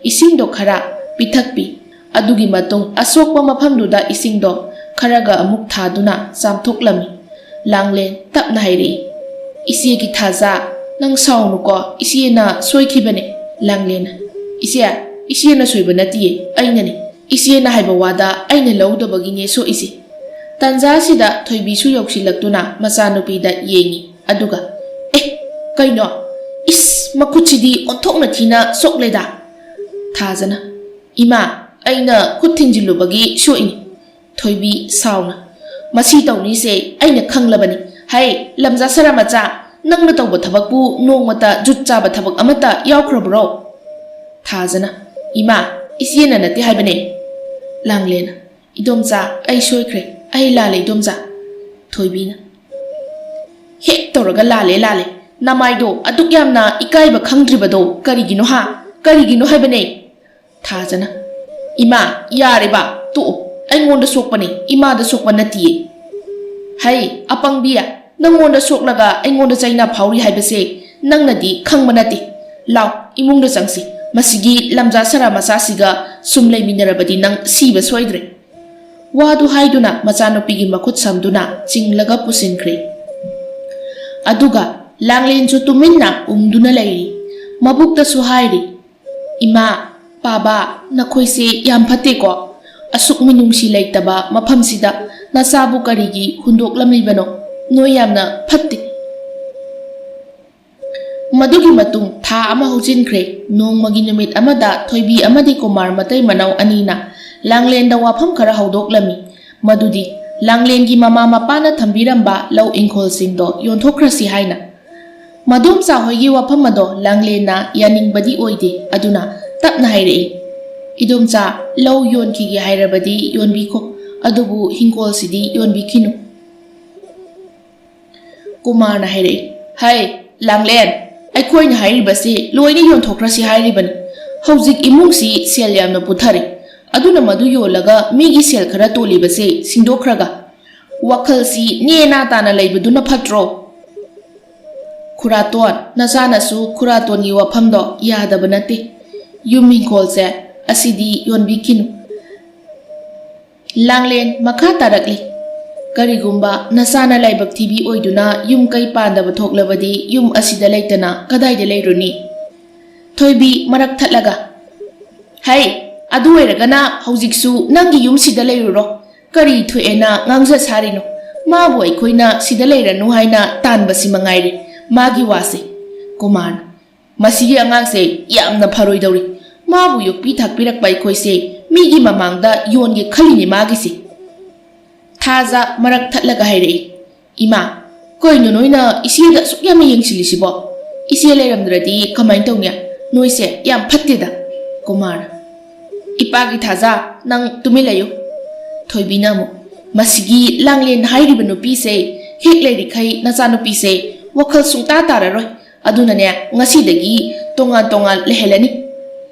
ꯏꯁꯤꯡꯗꯣ ꯈꯔ ꯄꯤꯊꯛꯄꯤ꯫ ꯑꯗꯨꯒꯤ ꯃꯇꯨꯡ ꯑꯁꯣꯛꯄ ꯃꯐꯝꯗꯨꯗ ꯏꯁꯤꯡꯗꯣ ꯈꯔꯒ ꯑꯃꯨꯛ ꯊꯥꯗꯨꯅ ꯆꯥꯝꯊꯣꯛꯂꯝꯃꯤ꯫ ꯂꯥꯡꯂꯦꯟ ꯇꯞꯅ ꯍꯥꯏꯔꯛꯏ, "ꯏꯆꯦꯒꯤ ꯊꯥꯖ, ꯅꯪ ꯁꯥꯎꯅꯨꯀꯣ, ꯏꯆꯦꯅ ꯁꯣꯏꯈꯤꯕꯅꯦ꯫" ꯂꯥꯡꯂꯦꯟꯅ, "ꯏꯆꯦ, ꯏꯆꯦꯅ ꯁꯣꯏꯕ ꯅꯠꯇꯤꯌꯦ, ꯑꯩꯅꯅꯦ꯫ ꯏꯆꯦꯅ ꯍꯥꯏꯕ ꯋꯥꯗ ꯑꯩꯅ ꯂꯧꯗꯕꯒꯤꯅꯦ ꯁꯣꯛꯏꯁꯦ꯫" ꯇꯥꯟꯖꯥꯁꯤꯗ ꯊꯣꯏꯕꯤꯁꯨ ꯌꯧꯁꯤꯜꯂꯛꯇꯨꯅ ꯃꯆꯥꯅꯨꯄꯤꯗ ꯌꯦꯡꯉꯤ꯫ ꯑꯗꯨꯒ, "ꯑꯦ, ꯀꯩꯅꯣ? ꯏꯁ, ꯃꯈꯨꯠꯁꯤꯗꯤ ꯑꯣꯟꯊꯣꯛꯅ ꯊꯤꯅ ꯁꯣꯛꯂꯦꯗ!" ꯊꯥꯖꯅ, "ꯏꯃꯥ, ꯑꯩꯅ ꯈꯨꯠ ꯊꯤꯡꯖꯤꯜꯂꯨꯕꯒꯤ ꯁꯣꯛꯏꯅꯤ꯫" ꯊꯣꯏꯕꯤ ꯁꯥꯎꯅ, "ꯃꯁꯤ ꯇꯧꯅꯤꯁꯦ ꯑꯩꯅ ꯈꯪꯂꯕꯅꯤ꯫ ꯍꯩ, ꯂꯝꯖꯥ ꯁꯔꯥ ꯃꯆꯥ, ꯅꯪꯅ ꯇꯧꯕ ꯊꯕꯛꯄꯨ ꯅꯣꯡꯃꯇ ꯖꯨꯠ ꯆꯥꯕ ꯊꯕꯛ ꯑꯃꯠꯇ ꯌꯥꯎꯈ꯭ꯔꯕ꯭ꯔꯣ?" ꯊꯥꯖꯅ, "ꯏꯃꯥ, ꯏꯆꯦꯅ ꯅꯠꯇꯦ ꯍꯥꯏꯕꯅꯦ꯫" ꯂꯥꯡꯂꯦꯟ, "ꯏꯗꯣꯝꯆꯥ, ꯑꯩ ꯁꯣꯏꯈ꯭ꯔꯦ꯫ ꯑꯩ ꯂꯥꯜꯂꯦ, ꯏꯗꯣꯝꯆꯥ꯫" ꯊꯣꯏꯕꯤꯅ, "ꯍꯦꯛ ꯇꯧꯔꯒ ꯂꯥꯜꯂꯦ, ꯂꯥꯜꯂꯦ꯫ ꯅꯃꯥꯏꯗꯣ ꯑꯗꯨꯛ ꯌꯥꯝꯅ ꯏꯀꯥꯏꯕ ꯈꯪꯗ꯭ꯔꯤꯕꯗꯣ ꯀꯔꯤꯒꯤꯅꯣ ꯍꯥ? ꯀꯔꯤꯒꯤꯅꯣ ꯍꯥꯏꯕꯅꯦ?" ꯊꯥꯖꯅ, "ꯏꯃꯥ, ꯌꯥꯔꯦꯕ, ꯇꯣꯛꯑꯣ꯫ ꯑꯩꯉꯣꯟꯗ ꯁꯣꯛꯄꯅꯦ, ꯏꯃꯥꯗ ꯁꯣꯛꯄ ꯅꯠꯇꯤꯌꯦ꯫ ꯍꯩ, ꯑꯄꯪꯕꯤ, ꯅꯪꯉꯣꯟꯗ ꯁꯣꯛꯂꯒ ꯑꯩꯉꯣꯟꯗ ꯆꯩꯅꯥ ꯐꯥꯎꯔꯤ ꯍꯥꯏꯕꯁꯦ ꯅꯪꯅꯗꯤ ꯈꯪꯕ ꯅꯠꯇꯦ꯫ ꯂꯥꯎ, ꯏꯃꯨꯡꯗ ꯆꯪꯁꯤ꯫ ꯃꯁꯤꯒꯤ ꯂꯝꯖꯥ ꯁꯔꯥ ꯃꯆꯥꯁꯤꯒ ꯁꯨꯝ ꯂꯩꯃꯤꯟꯅꯔꯕꯗꯤ ꯅꯪ ꯁꯤꯕ ꯁꯣꯏꯗ꯭ꯔꯦ꯫" ꯋꯥꯗꯨ ꯍꯥꯏꯗꯨꯅ ꯃꯆꯥꯅꯨꯄꯤꯒꯤ ꯃꯈꯨꯠ ꯁꯝꯗꯨꯅ ꯆꯤꯡꯂꯒ ꯄꯨꯁꯤꯟꯈ꯭ꯔꯦ꯫ ꯑꯗꯨꯒ ꯂꯥꯡꯂꯦꯟꯁꯨ ꯇꯨꯃꯤꯟꯅ ꯎꯪꯗꯨꯅ ꯂꯩꯔꯤ꯫ ꯃꯕꯨꯛꯇꯁꯨ ꯍꯥꯏꯔꯤ, "ꯏꯃꯥ, ꯄꯥꯕ, ꯅꯈꯣꯏꯁꯦ ꯌꯥꯝ ꯐꯠꯇꯦꯀꯣ꯫ ꯑꯁꯨꯛ ꯃꯤꯅꯨꯡꯁꯤ ꯂꯩꯇꯕ ꯃꯐꯝꯁꯤꯗ ꯅꯆꯥꯕꯨ ꯀꯔꯤꯒꯤ ꯍꯨꯟꯗꯣꯛꯂꯝꯂꯤꯕꯅꯣ? ꯅꯣꯏ ꯌꯥꯝꯅ ꯐꯠꯇꯦ꯫" ꯃꯗꯨꯒꯤ ꯃꯇꯨꯡ ꯊꯥ ꯑꯃ ꯍꯧꯖꯤꯟꯈ꯭ꯔꯦ꯫ ꯅꯣꯡꯃꯒꯤ ꯅꯨꯃꯤꯠ ꯑꯃꯗ ꯊꯣꯏꯕꯤ ꯑꯃꯗꯤ ꯀꯨꯃꯥꯔ ꯃꯇꯩ ꯃꯅꯥꯎ ꯑꯅꯤꯅ ꯂꯥꯡꯂꯦꯟꯗ ꯋꯥꯐꯝ ꯈꯔ ꯍꯧꯗꯣꯛꯂꯝꯃꯤ, ꯃꯗꯨꯗꯤ ꯂꯥꯡꯂꯦꯟꯒꯤ ꯃꯃꯥ ꯃꯄꯥꯅ ꯊꯝꯕꯤꯔꯝꯕ ꯂꯧ ꯏꯪꯈꯣꯜꯁꯤꯡꯗꯣ ꯌꯣꯟꯊꯣꯛꯈ꯭ꯔꯁꯤ ꯍꯥꯏꯅ꯫ ꯃꯗꯣꯝꯆꯥ ꯍꯣꯏꯒꯤ ꯋꯥꯐꯝ ꯑꯗꯣ ꯂꯥꯡꯂꯦꯟꯅ ꯌꯥꯅꯤꯡꯕꯗꯤ ꯑꯣꯏꯗꯦ, ꯑꯗꯨꯅ ꯇꯞꯅ ꯍꯥꯏꯔꯛꯏ, "ꯏꯗꯣꯝꯆꯥ, ꯂꯧ ꯌꯣꯟꯈꯤꯒꯦ ꯍꯥꯏꯔꯕꯗꯤ ꯌꯣꯟꯕꯤꯈꯣ, ꯑꯗꯨꯕꯨ ꯍꯤꯡꯒꯣꯜꯁꯤꯗꯤ ꯌꯣꯟꯕꯤꯈꯤꯅꯨ꯫" ꯀꯨꯃꯥꯔꯅ ꯍꯥꯏꯔꯛꯏ, "ꯍꯩ, ꯂꯥꯡꯂꯦꯟ, ꯑꯩꯈꯣꯏꯅ ꯍꯥꯏꯔꯤꯕꯁꯤ ꯂꯣꯏꯅ ꯌꯣꯟꯊꯣꯛꯈ꯭ꯔꯁꯤ ꯍꯥꯏꯔꯤꯕꯅꯤ꯫ ꯍꯧꯖꯤꯛ ꯏꯃꯨꯡꯁꯤ ꯁꯦꯜ ꯌꯥꯝꯅ ꯄꯨꯊꯔꯦ, ꯑꯗꯨꯅ ꯃꯗꯨ ꯌꯣꯜꯂꯒ ꯃꯤꯒꯤ ꯁꯦꯜ ꯈꯔ ꯇꯣꯜꯂꯤꯕꯁꯤ ꯁꯤꯡꯗꯣꯛꯈ꯭ꯔꯒ ꯋꯥꯈꯜꯁꯤ ꯅꯦꯅꯥ ꯇꯥꯅ ꯂꯩꯕꯗꯨꯅ ꯐꯠꯇ꯭ꯔꯣ?" "ꯈꯨꯔꯥꯇꯣꯟ, ꯅꯆꯥꯅꯁꯨ ꯈꯨꯔꯥꯇꯣꯟꯒꯤ ꯋꯥꯐꯝꯗꯣ ꯌꯥꯗꯕ ꯅꯠꯇꯦ꯫ ꯌꯨꯝ ꯏꯪꯈꯣꯜꯁꯦ ꯑꯁꯤꯗꯤ ꯌꯣꯟꯕꯤꯈꯤꯅꯨ꯫" ꯂꯥꯡꯂꯦꯟ ꯃꯈꯥ ꯇꯥꯔꯛꯂꯤ, "ꯀꯔꯤꯒꯨꯝꯕ ꯅꯆꯥꯅ ꯂꯥꯏꯕꯛ ꯊꯤꯕꯤ ꯑꯣꯏꯗꯨꯅ ꯌꯨꯝ ꯀꯩ ꯄꯥꯟꯗꯕ ꯊꯣꯛꯂꯕꯗꯤ ꯌꯨꯝ ꯑꯁꯤꯗ ꯂꯩꯇꯅ ꯀꯗꯥꯏꯗ ꯂꯩꯔꯨꯅꯤ?" ꯊꯣꯏꯕꯤ ꯃꯔꯛ ꯊꯠꯂꯒ, "ꯍꯩ, ꯑꯗꯨ ꯑꯣꯏꯔꯒꯅ ꯍꯧꯖꯤꯛꯁꯨ ꯅꯪꯒꯤ ꯌꯨꯝꯁꯤꯗ ꯂꯩꯔꯨꯔꯣ꯫ ꯀꯔꯤ ꯊꯣꯛꯑꯦꯅ ꯉꯥꯡꯖ ꯁꯥꯔꯤꯅꯣ? ꯃꯥꯕꯨ ꯑꯩꯈꯣꯏꯅ ꯁꯤꯗ ꯂꯩꯔꯅꯨ ꯍꯥꯏꯅ ꯇꯥꯟꯕꯁꯤ ꯃꯉꯥꯏꯔꯦ ꯃꯥꯒꯤ ꯋꯥꯁꯦ꯫" ꯀꯨꯃꯥꯔ, "ꯃꯁꯤꯒꯤ ꯑꯉꯥꯡꯁꯦ ꯌꯥꯝꯅ ꯐꯔꯣꯏꯗꯧꯔꯤ꯫ ꯃꯥꯕꯨ ꯌꯣꯛꯄꯤ ꯊꯥꯛꯄꯤꯔꯛꯄ ꯑꯩꯈꯣꯏꯁꯦ ꯃꯤꯒꯤ ꯃꯃꯥꯡꯗ ꯌꯣꯟꯒꯦ ꯈꯜꯂꯤꯅꯦ ꯃꯥꯒꯤꯁꯦ꯫" ꯊꯥꯖ ꯃꯔꯛ ꯊꯠꯂꯒ ꯍꯥꯏꯔꯛꯏ, "ꯏꯃꯥ, ꯀꯩꯅꯣ ꯅꯣꯏꯅ ꯏꯆꯦꯗ ꯑꯁꯨꯛ ꯌꯥꯝꯅ ꯌꯦꯡꯁꯤꯜꯂꯤꯁꯤꯕꯣ? ꯏꯆꯦ ꯂꯩꯔꯝꯗ꯭ꯔꯗꯤ ꯀꯃꯥꯏꯅ ꯇꯧꯅꯤ? ꯅꯣꯏꯁꯦ ꯌꯥꯝ ꯐꯠꯇꯦꯗ꯫" ꯀꯨꯃꯥꯔ, "ꯏꯄꯥꯒꯤ ꯊꯥꯖ, ꯅꯪ ꯇꯨꯃꯤꯟ ꯂꯩꯌꯨ꯫" ꯊꯣꯏꯕꯤꯅ ꯑꯃꯨꯛ, "ꯃꯁꯤꯒꯤ ꯂꯥꯡꯂꯦꯟ ꯍꯥꯏꯔꯤꯕ ꯅꯨꯄꯤꯁꯦ ꯍꯦꯛ ꯂꯩꯔꯤꯈꯩ ꯅꯆꯥꯅꯨꯄꯤꯁꯦ ꯋꯥꯈꯜ ꯁꯨꯡꯇꯥ ꯇꯥꯔꯔꯣꯏ꯫ ꯑꯗꯨꯅꯅꯦ, ꯉꯁꯤꯗꯒꯤ ꯇꯣꯉꯥꯟ ꯇꯣꯉꯥꯟ ꯂꯩꯍꯜꯂꯅꯤ꯫"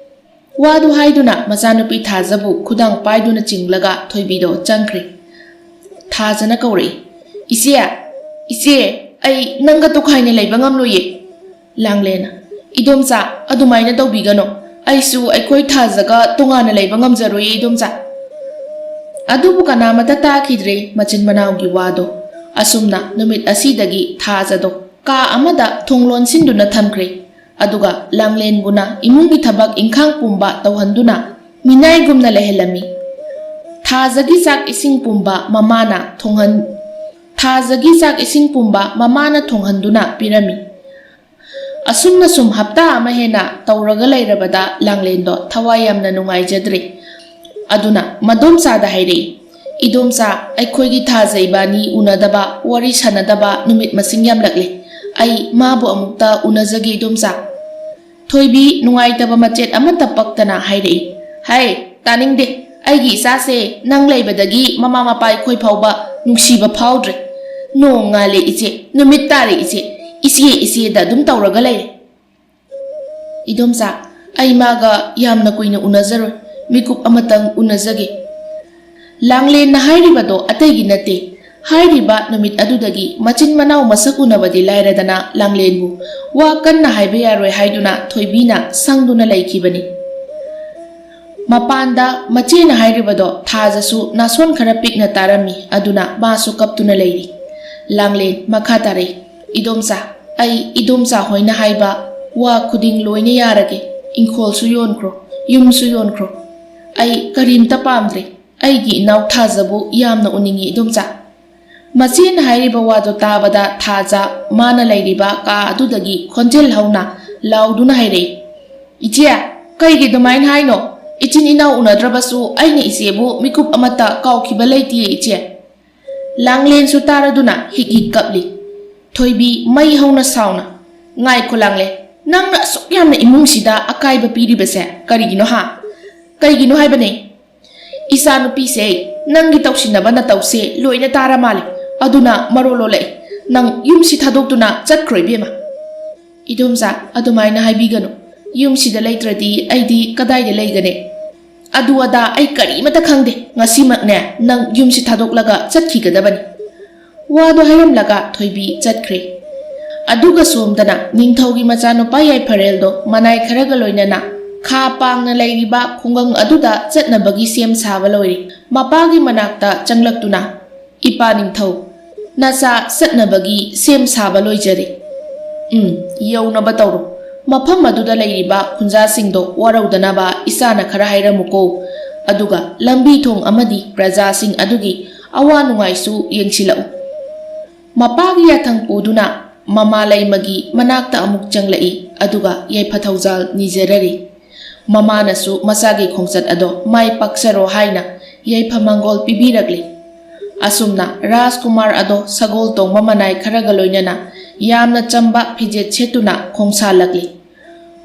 ꯋꯥꯗꯨ ꯍꯥꯏꯗꯨꯅ ꯃꯆꯥꯅꯨꯄꯤ ꯊꯥꯖꯕꯨ ꯈꯨꯗꯥꯡ ꯄꯥꯏꯗꯨꯅ ꯆꯤꯡꯂꯒ ꯊꯣꯏꯕꯤꯗꯣ ꯆꯪꯈ꯭ꯔꯦ꯫ ꯊꯥꯖꯅ ꯀꯧꯔꯛꯏ, "ꯏꯆꯦ, ꯏꯆꯦ, ꯑꯩ ꯅꯪꯒ ꯇꯣꯈꯥꯏꯅ ꯂꯩꯕ ꯉꯝꯂꯣꯏꯌꯦ꯫" ꯂꯥꯡꯂꯦꯟꯅ, "ꯏꯗꯣꯝꯆꯥ, ꯑꯗꯨꯃꯥꯏꯅ ꯇꯧꯕꯤꯒꯅꯨ꯫ ꯑꯩꯁꯨ ꯑꯩꯈꯣꯏ ꯊꯥꯖꯒ ꯇꯣꯉꯥꯟꯅ ꯂꯩꯕ ꯉꯝꯖꯔꯣꯏꯌꯦ, ꯏꯗꯣꯝꯆꯥ꯫" ꯑꯗꯨꯕꯨ ꯀꯅꯥꯃꯠꯇ ꯇꯥꯈꯤꯗ꯭ꯔꯦ ꯃꯆꯤꯟ ꯃꯅꯥꯎꯒꯤ ꯋꯥꯗꯣ꯫ ꯑꯁꯨꯝꯅ ꯅꯨꯃꯤꯠ ꯑꯁꯤꯗꯒꯤ ꯊꯥꯖꯗꯣ ꯀꯥ ꯑꯃꯗ ꯊꯣꯡ ꯂꯣꯟꯁꯤꯟꯗꯨꯅ ꯊꯝꯈ꯭ꯔꯦ꯫ ꯑꯗꯨꯒ ꯂꯥꯡꯂꯦꯟꯕꯨꯅ ꯏꯃꯨꯡꯒꯤ ꯊꯕꯛ ꯏꯪꯈꯥꯡ ꯄꯨꯝꯕ ꯇꯧꯍꯟꯗꯨꯅ ꯃꯤꯅꯥꯏꯒꯨꯝꯅ ꯂꯩꯍꯜꯂꯝꯃꯤ꯫ ꯊꯥꯖꯒꯤ ꯆꯥꯛ ꯏꯁꯤꯡ ꯄꯨꯝꯕ ꯃꯃꯥꯅ ꯊꯣꯡꯍꯟ-, ꯊꯥꯖꯒꯤ ꯆꯥꯛ ꯏꯁꯤꯡ ꯄꯨꯝꯕ ꯃꯃꯥꯅ ꯊꯣꯡꯍꯟꯗꯨꯅ ꯄꯤꯔꯝꯃꯤ꯫ ꯑꯁꯨꯝꯅ ꯁꯨꯝ ꯍꯞꯇꯥ ꯑꯃ ꯍꯦꯟꯅ ꯇꯧꯔꯒ ꯂꯩꯔꯕꯗ ꯂꯥꯡꯂꯦꯟꯗꯣ ꯊꯋꯥꯏ ꯌꯥꯝꯅ ꯅꯨꯡꯉꯥꯏꯖꯗ꯭ꯔꯦ꯫ ꯑꯗꯨꯅ ꯃꯗꯣꯝꯆꯥꯗ ꯍꯥꯏꯔꯛꯏ, "ꯏꯗꯣꯝꯆꯥ, ꯑꯩꯈꯣꯏꯒꯤ ꯊꯥꯖ ꯏꯕꯥꯅꯤ ꯎꯅꯗꯕ, ꯋꯥꯔꯤ ꯁꯥꯟꯅꯗꯕ ꯅꯨꯃꯤꯠ ꯃꯁꯤꯡ ꯌꯥꯝꯂꯛꯂꯦ꯫ ꯑꯩ ꯃꯥꯕꯨ ꯑꯃꯨꯛꯇ ꯎꯅꯖꯒꯦ ꯏꯗꯣꯝꯆꯥ꯫" ꯊꯣꯏꯕꯤ ꯅꯨꯡꯉꯥꯏꯇꯕ ꯃꯆꯦꯠ ꯑꯃꯠꯇ ꯄꯛꯇꯅ ꯍꯥꯏꯔꯛꯏ, "ꯍꯥꯏ, ꯇꯥꯅꯤꯡꯗꯦ꯫ ꯑꯩꯒꯤ ꯏꯆꯥꯁꯦ ꯅꯪ ꯂꯩꯕꯗꯒꯤ ꯃꯃꯥ ꯃꯄꯥ ꯑꯩꯈꯣꯏ ꯐꯥꯎꯕ ꯅꯨꯡꯁꯤꯕ ꯐꯥꯎꯗ꯭ꯔꯦ꯫ ꯅꯣꯡ ꯉꯥꯜꯂꯦ ꯏꯆꯦ, ꯅꯨꯃꯤꯠ ꯇꯥꯔꯦ ꯏꯆꯦ, ꯏꯆꯦ ꯏꯆꯦꯗ ꯑꯗꯨꯝ ꯇꯧꯔꯒ ꯂꯩꯔꯦ꯫" "ꯏꯗꯣꯝꯆꯥ, ꯑꯩ ꯃꯥꯒ ꯌꯥꯝꯅ ꯀꯨꯏꯅ ꯎꯅꯖꯔꯣꯏ, ꯃꯤꯀꯨꯞ ꯑꯃꯇꯪ ꯎꯅꯖꯒꯦ꯫" ꯂꯥꯡꯂꯦꯟꯅ ꯍꯥꯏꯔꯤꯕꯗꯣ ꯑꯇꯩꯒꯤ ꯅꯠꯇꯦ꯫ ꯍꯥꯏꯔꯤꯕ ꯅꯨꯃꯤꯠ ꯑꯗꯨꯗꯒꯤ ꯃꯆꯤꯟ ꯃꯅꯥꯎ ꯃꯁꯛ ꯎꯅꯕꯗꯤ ꯂꯥꯏꯔꯗꯅ ꯂꯥꯡꯂꯦꯟꯕꯨ ꯋꯥ ꯀꯟꯅ ꯍꯥꯏꯕ ꯌꯥꯔꯣꯏ ꯍꯥꯏꯗꯨꯅ ꯊꯣꯏꯕꯤꯅ ꯁꯪꯗꯨꯅ ꯂꯩꯈꯤꯕꯅꯤ꯫ ꯃꯄꯥꯟꯗ ꯃꯆꯦꯅ ꯍꯥꯏꯔꯤꯕꯗꯣ ꯊꯥꯖꯁꯨ ꯅꯥꯁꯣꯟ ꯈꯔ ꯄꯤꯛꯅ ꯇꯥꯔꯝꯃꯤ, ꯑꯗꯨꯅ ꯃꯥꯁꯨ ꯀꯞꯇꯨꯅ ꯂꯩꯔꯤ꯫ ꯂꯥꯡꯂꯦꯟ ꯃꯈꯥ ꯇꯥꯔꯛꯏ, "ꯏꯗꯣꯝꯆꯥ, ꯑꯩ ꯏꯗꯣꯝꯆꯥ ꯍꯣꯏꯅ ꯍꯥꯏꯕ ꯋꯥ ꯈꯨꯗꯤꯡ ꯂꯣꯏꯅ ꯌꯥꯔꯒꯦ꯫ ꯏꯪꯈꯣꯜꯁꯨ ꯌꯣꯟꯈ꯭ꯔꯣ, ꯌꯨꯝꯁꯨ ꯌꯣꯟꯈ꯭ꯔꯣ꯫ ꯑꯩ ꯀꯔꯤꯝꯇ ꯄꯥꯝꯗ꯭ꯔꯦ꯫ ꯑꯩꯒꯤ ꯏꯅꯥꯎ ꯊꯥꯖꯕꯨ ꯌꯥꯝꯅ ꯎꯅꯤꯡꯉꯤ ꯏꯗꯣꯝꯆꯥ꯫" ꯃꯆꯦꯅ ꯍꯥꯏꯔꯤꯕ ꯋꯥꯗꯨ ꯇꯥꯕꯗ ꯊꯥꯖ ꯃꯥꯅ ꯂꯩꯔꯤꯕ ꯀꯥ ꯑꯗꯨꯗꯒꯤ ꯈꯣꯟꯖꯦꯜ ꯍꯧꯅ ꯂꯥꯎꯗꯨꯅ ꯍꯥꯏꯔꯛꯏ, "ꯏꯆꯦ, ꯀꯩꯒꯤ ꯑꯗꯨꯃꯥꯏꯅ ꯍꯥꯏꯅꯣ? ꯏꯆꯤꯟ ꯏꯅꯥꯎ ꯎꯅꯗ꯭ꯔꯕꯁꯨ ꯑꯩꯅ ꯏꯆꯦꯕꯨ ꯃꯤꯀꯨꯞ ꯑꯃꯠꯇ ꯀꯥꯎꯈꯤꯕ ꯂꯩꯇꯤꯌꯦ ꯏꯆꯦ꯫" ꯂꯥꯡꯂꯦꯟꯁꯨ ꯇꯥꯔꯗꯨꯅ ꯍꯤꯛ ꯍꯤꯛ ꯀꯞꯂꯤ꯫ ꯊꯣꯏꯕꯤ ꯃꯩ ꯍꯧꯅ ꯁꯥꯎꯅ, "ꯉꯥꯏꯈꯣ ꯂꯥꯡꯂꯦꯟ, ꯅꯪꯅ ꯑꯁꯨꯛ ꯌꯥꯝꯅ ꯏꯃꯨꯡꯁꯤꯗ ꯑꯀꯥꯏꯕ ꯄꯤꯔꯤꯕꯁꯦ ꯀꯔꯤꯒꯤꯅꯣ ꯍꯥ? ꯀꯩꯒꯤꯅꯣ ꯍꯥꯏꯕꯅꯦ? ꯏꯆꯥꯅꯨꯄꯤꯁꯦ ꯅꯪꯒꯤ ꯇꯧꯁꯤꯟꯅꯕ ꯅꯇꯧꯁꯦ ꯂꯣꯏꯅ ꯇꯥꯔ ꯃꯥꯜꯂꯦ꯫ ꯑꯗꯨꯅ ꯃꯔꯣꯜ ꯂꯣꯜꯂꯛꯑꯦ꯫ ꯅꯪ ꯌꯨꯝꯁꯤ ꯊꯥꯗꯣꯛꯇꯨꯅ ꯆꯠꯈ꯭ꯔꯣ ꯏꯕꯦꯝꯃ꯫" "ꯏꯗꯣꯝꯆꯥ, ꯑꯗꯨꯃꯥꯏꯅ ꯍꯥꯏꯕꯤꯒꯅꯨ꯫ ꯌꯨꯝꯁꯤꯗ ꯂꯩꯇ꯭ꯔꯗꯤ ꯑꯩꯗꯤ ꯀꯗꯥꯏꯗ ꯂꯩꯒꯅꯤ? ꯑꯗꯨ ꯑꯗꯥ ꯑꯩ ꯀꯔꯤꯃꯠꯇ ꯈꯪꯗꯦ꯫ ꯉꯁꯤꯃꯛꯅꯦ ꯅꯪ ꯌꯨꯝꯁꯤ ꯊꯥꯗꯣꯛꯂꯒ ꯆꯠꯈꯤꯒꯗꯕꯅꯤ꯫" ꯋꯥꯗꯣ ꯍꯥꯏꯔꯝꯂꯒ ꯊꯣꯏꯕꯤ ꯆꯠꯈ꯭ꯔꯦ꯫ ꯑꯗꯨꯒ ꯁꯣꯝꯗꯅ ꯅꯤꯡꯊꯧꯒꯤ ꯃꯆꯥꯅꯨꯄꯥ ꯌꯥꯏꯐꯔꯦꯜꯗꯣ ꯃꯅꯥꯏ ꯈꯔꯒ ꯂꯣꯏꯅꯅ ꯈꯥ ꯄꯥꯡꯅ ꯂꯩꯔꯤꯕ ꯈꯨꯡꯒꯪ ꯑꯗꯨꯗ ꯆꯠꯅꯕꯒꯤ ꯁꯦꯝ ꯁꯥꯕ ꯂꯣꯏꯔꯦ꯫ ꯃꯄꯥꯒꯤ ꯃꯅꯥꯛꯇ ꯆꯪꯂꯛꯇꯨꯅ, "ꯏꯄꯥ ꯅꯤꯡꯊꯧ, ꯅꯆꯥ ꯆꯠꯅꯕꯒꯤ ꯁꯦꯝ ꯁꯥꯕ ꯂꯣꯏꯖꯔꯦ꯫ ꯎꯝ, ꯌꯧꯅꯕ ꯇꯧꯔꯣ꯫ ꯃꯐꯝ ꯑꯗꯨꯗ ꯂꯩꯔꯤꯕ ꯈꯨꯟꯖꯥꯁꯤꯡꯗꯣ ꯋꯥꯔꯧꯗꯅꯕ ꯏꯆꯥꯅ ꯈꯔ ꯍꯥꯏꯔꯝꯃꯨꯀꯣ꯫ ꯑꯗꯨꯒ ꯂꯝꯕꯤ ꯊꯣꯡ ꯑꯃꯗꯤ ꯄ꯭ꯔꯖꯥꯁꯤꯡ ꯑꯗꯨꯒꯤ ꯑꯋꯥ ꯅꯨꯡꯉꯥꯏꯁꯨ ꯌꯦꯡꯁꯤꯜꯂꯛꯎ"꯫ ꯃꯄꯥꯒꯤ ꯌꯥꯊꯪ ꯄꯨꯗꯨꯅ ꯃꯃꯥ ꯂꯩꯃꯒꯤ ꯃꯅꯥꯛꯇ ꯑꯃꯨꯛ ꯆꯪꯂꯛꯏ, ꯑꯗꯨꯒ ꯌꯥꯏꯐ ꯊꯧꯖꯥꯜ ꯅꯤꯖꯔꯔꯤ꯫ ꯃꯃꯥꯅꯁꯨ ꯃꯆꯥꯒꯤ ꯈꯣꯡꯆꯠ ꯑꯗꯣ ꯃꯥꯏ ꯄꯥꯛꯆꯔꯣ ꯍꯥꯏꯅ ꯌꯥꯏꯐ ꯃꯪꯒꯣꯜ ꯄꯤꯕꯤꯔꯛꯂꯤ꯫ ꯑꯁꯨꯝꯅ ꯔꯥꯖꯀꯨꯃꯥꯔ ꯑꯗꯣ ꯁꯒꯣꯜ ꯇꯣꯡꯕ ꯃꯅꯥꯏ ꯈꯔꯒ ꯂꯣꯏꯅꯅ ꯌꯥꯝꯅ ꯆꯝꯕ ꯐꯤꯖꯦꯠ ꯁꯦꯠꯇꯨꯅ ꯈꯣꯡꯁꯥꯜꯂꯛꯂꯤ꯫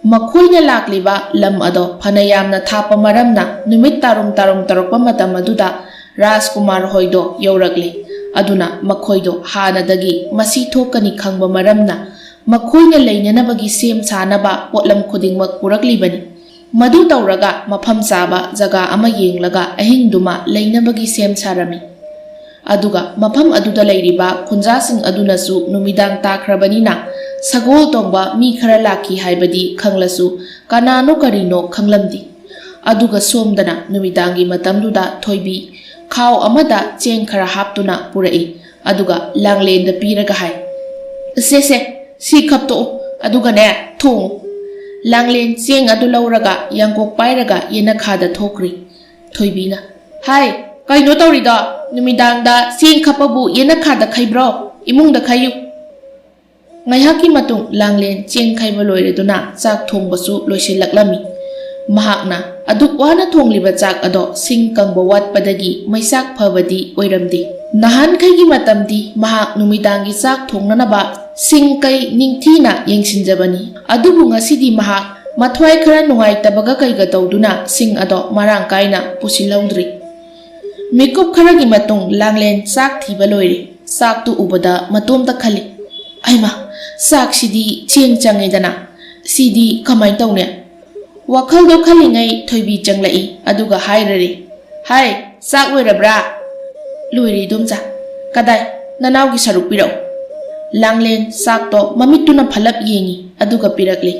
ꯃꯈꯣꯏꯅ ꯂꯥꯛꯂꯤꯕ ꯂꯝ ꯑꯗꯣ ꯐꯅ ꯌꯥꯝꯅ ꯊꯥꯞꯄ ꯃꯔꯝꯅ, ꯅꯨꯃꯤꯠ ꯇꯥꯔꯨꯝ ꯇꯥꯔꯨꯝ ꯇꯧꯔꯛꯄ ꯃꯇꯝ ꯑꯗꯨꯗ ꯔꯥꯖꯀꯨꯃꯥꯔ ꯍꯣꯏꯗꯣ ꯌꯧꯔꯛꯂꯤ꯫ ꯑꯗꯨꯅ ꯃꯈꯣꯏꯗꯣ ꯍꯥꯟꯅꯗꯒꯤ ꯃꯁꯤ ꯊꯣꯛꯀꯅꯤ ꯈꯪꯕ ꯃꯔꯝꯅ, ꯃꯈꯣꯏꯅ ꯂꯩꯅꯅꯕꯒꯤ ꯁꯦꯝ ꯁꯥꯅꯕ ꯄꯣꯠꯂꯝ ꯈꯨꯗꯤꯡꯃꯛ ꯄꯨꯔꯛꯂꯤꯕꯅꯤ꯫ ꯃꯗꯨ ꯇꯧꯔꯒ ꯃꯐꯝ ꯆꯥꯕ ꯖꯒꯥ ꯑꯃ ꯌꯦꯡꯂꯒ ꯑꯍꯤꯡꯗꯨꯃ ꯂꯩꯅꯕꯒꯤ ꯁꯦꯝ ꯁꯥꯔꯝꯃꯤ꯫ ꯑꯗꯨꯒ ꯃꯐꯝ ꯑꯗꯨꯗ ꯂꯩꯔꯤꯕ ꯈꯨꯟꯖꯥꯁꯤꯡ ꯑꯗꯨꯅꯁꯨ ꯅꯨꯃꯤꯗꯥꯡ ꯇꯥꯈ꯭ꯔꯕꯅꯤꯅ ꯁꯒꯣꯜ ꯇꯣꯡꯕ ꯃꯤ ꯈꯔ ꯂꯥꯛꯈꯤ ꯍꯥꯏꯕꯗꯤ ꯈꯪꯂꯁꯨ ꯀꯅꯥꯅꯣ ꯀꯔꯤꯅꯣ ꯈꯪꯂꯝꯗꯦ꯫ ꯑꯗꯨꯒ ꯁꯣꯝꯗꯅ ꯅꯨꯃꯤꯗꯥꯡꯒꯤ ꯃꯇꯝꯗꯨꯗ ꯊꯣꯏꯕꯤ ꯈꯥꯎ ꯑꯃꯗ ꯆꯦꯡ ꯈꯔ ꯍꯥꯞꯇꯨꯅ ꯄꯨꯔꯛꯏ꯫ ꯑꯗꯨꯒ ꯂꯥꯡꯂꯦꯟꯗ ꯄꯤꯔꯒ ꯍꯥꯏ, "ꯁꯦ, ꯁꯦ, ꯁꯤ ꯈꯞꯇꯣꯛꯎ, ꯑꯗꯨꯒꯅꯦ, ꯊꯣꯡꯉꯨ"꯫ ꯂꯥꯡꯂꯦꯟ ꯆꯦꯡ ꯑꯗꯨ ꯂꯧꯔꯒ ꯌꯥꯡꯀꯣꯛ ꯄꯥꯏꯔꯒ ꯌꯦꯅꯈꯥꯗ ꯊꯣꯛꯈ꯭ꯔꯤ꯫ ꯊꯣꯏꯕꯤꯅ, "ꯍꯥꯏ, ꯀꯩꯅꯣ ꯇꯧꯔꯤꯗꯣ? ꯅꯨꯃꯤꯗꯥꯡꯗ ꯆꯦꯡ ꯈꯞꯄꯕꯨ ꯌꯦꯅꯈꯥꯗ ꯈꯩꯕ꯭ꯔꯣ? ꯏꯃꯨꯡꯗ ꯈꯩꯌꯨ"꯫ ꯉꯥꯏꯍꯥꯛꯀꯤ ꯃꯇꯨꯡ ꯂꯥꯡꯂꯦꯟ ꯆꯦꯡ ꯈꯩꯕ ꯂꯣꯏꯔꯗꯨꯅ ꯆꯥꯛ ꯊꯣꯡꯕꯁꯨ ꯂꯣꯏꯁꯤꯜꯂꯛꯂꯝꯃꯤ꯫ ꯃꯍꯥꯛꯅ ꯑꯗꯨꯛ ꯋꯥꯅ ꯊꯣꯡꯂꯤꯕ ꯆꯥꯛ ꯑꯗꯣ ꯁꯤꯡ ꯀꯪꯕ ꯋꯥꯠꯄꯗꯒꯤ ꯃꯩꯆꯥꯛ ꯐꯕꯗꯤ ꯑꯣꯏꯔꯝꯗꯦ꯫ ꯅꯍꯥꯟꯈꯩꯒꯤ ꯃꯇꯝꯗꯤ ꯃꯍꯥꯛ ꯅꯨꯃꯤꯗꯥꯡꯒꯤ ꯆꯥꯛ ꯊꯣꯡꯅꯅꯕ ꯁꯤꯡ ꯀꯩ ꯅꯤꯡꯊꯤꯅ ꯌꯦꯡꯁꯤꯟꯖꯕꯅꯤ꯫ ꯑꯗꯨꯕꯨ ꯉꯁꯤꯗꯤ ꯃꯍꯥꯛ ꯃꯊ꯭ꯋꯥꯏ ꯈꯔ ꯅꯨꯡꯉꯥꯏꯇꯕꯒ ꯀꯩꯒ ꯇꯧꯗꯨꯅ ꯁꯤꯡ ꯑꯗꯣ ꯃꯔꯥꯡ ꯀꯥꯏꯅ ꯄꯨꯁꯤꯜꯍꯧꯗ꯭ꯔꯤ꯫ ꯃꯤꯀꯨꯞ ꯈꯔꯒꯤ ꯃꯇꯨꯡ ꯂꯥꯡꯂꯦꯟ ꯆꯥꯛ ꯊꯤꯕ ꯂꯣꯏꯔꯦ꯫ ꯆꯥꯛꯇꯨ ꯎꯕꯗ ꯃꯇꯣꯝꯇ ꯈꯜꯂꯤ, "ꯑꯩꯃ, ꯆꯥꯛꯁꯤꯗꯤ ꯆꯦꯡ ꯆꯪꯉꯦꯗꯅ, ꯁꯤꯗꯤ ꯀꯃꯥꯏꯅ ꯇꯧꯅꯤ?" ꯋꯥꯈꯜꯗꯣ ꯈꯜꯂꯤꯉꯩ ꯊꯣꯏꯕꯤ ꯆꯪꯂꯛꯏ, ꯑꯗꯨꯒ ꯍꯥꯏꯔꯔꯦ, "ꯍꯥꯏ, ꯆꯥꯛ ꯂꯣꯏꯔꯕ꯭ꯔꯥ?" "ꯂꯣꯏꯔꯦ, ꯏꯗꯣꯝꯆꯥ꯫ ꯀꯗꯥꯏ, ꯅꯅꯥꯎꯒꯤ ꯁꯔꯨꯛ ꯄꯤꯔꯛꯎ"꯫ ꯂꯥꯡꯂꯦꯟ ꯆꯥꯛꯇꯣ ꯃꯃꯤꯠꯇꯨꯅ ꯐꯠꯂꯞ ꯌꯦꯡꯉꯤ, ꯑꯗꯨꯒ ꯄꯤꯔꯛꯂꯤ꯫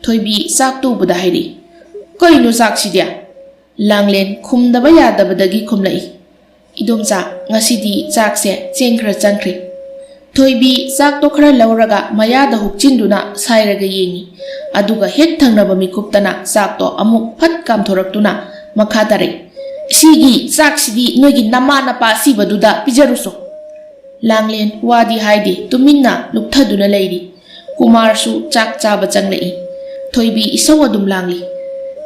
ꯊꯣꯏꯕꯤ ꯆꯥꯛꯇꯨ ꯎꯕꯗ ꯍꯥꯏꯔꯛꯏ, "ꯀꯩꯅꯣ ꯆꯥꯛꯁꯤꯗꯤ?" ꯂꯥꯡꯂꯦꯟ ꯈꯨꯝꯗꯕ ꯌꯥꯗꯕꯗꯒꯤ ꯈꯨꯝꯂꯛꯏ, "ꯏꯗꯣꯝꯆꯥ, ꯉꯁꯤꯗꯤ ꯆꯥꯛꯁꯦ ꯆꯦꯡ ꯈꯔ ꯆꯪꯈ꯭ꯔꯦ꯫" ꯊꯣꯏꯕꯤ ꯆꯥꯛꯇꯣ ꯈꯔ ꯂꯧꯔꯒ ꯃꯌꯥꯗ ꯍꯨꯛꯆꯤꯟꯗꯨꯅ ꯁꯥꯏꯔꯒ ꯌꯦꯡꯉꯤ꯫ ꯑꯗꯨꯒ ꯍꯦꯛ ꯊꯪꯅꯕ ꯃꯤꯀꯨꯞꯇꯅ ꯆꯥꯛꯇꯣ ꯑꯃꯨꯛ ꯐꯠ ꯀꯥꯝꯊꯣꯔꯛꯇꯨꯅ ꯃꯈꯥ ꯇꯥꯔꯛꯏ, "ꯁꯤꯒꯤ ꯆꯥꯛꯁꯤꯗꯤ ꯅꯣꯏꯒꯤ ꯅꯃꯥ ꯅꯄꯥ ꯑꯁꯤꯕꯗꯨꯗ ꯄꯤꯖꯔꯨꯁꯣ꯫" ꯂꯥꯡꯂꯦꯟ ꯋꯥꯗꯤ ꯍꯥꯏꯗꯦ, ꯇꯨꯃꯤꯟꯅ ꯂꯨꯞꯊꯗꯨꯅ ꯂꯩꯔꯤ꯫ ꯀꯨꯃꯥꯔꯁꯨ ꯆꯥꯛ ꯆꯥꯕ ꯆꯪꯂꯛꯏ꯫ ꯊꯣꯏꯕꯤ ꯏꯁꯧ ꯑꯗꯨꯝ ꯂꯥꯡꯂꯤ,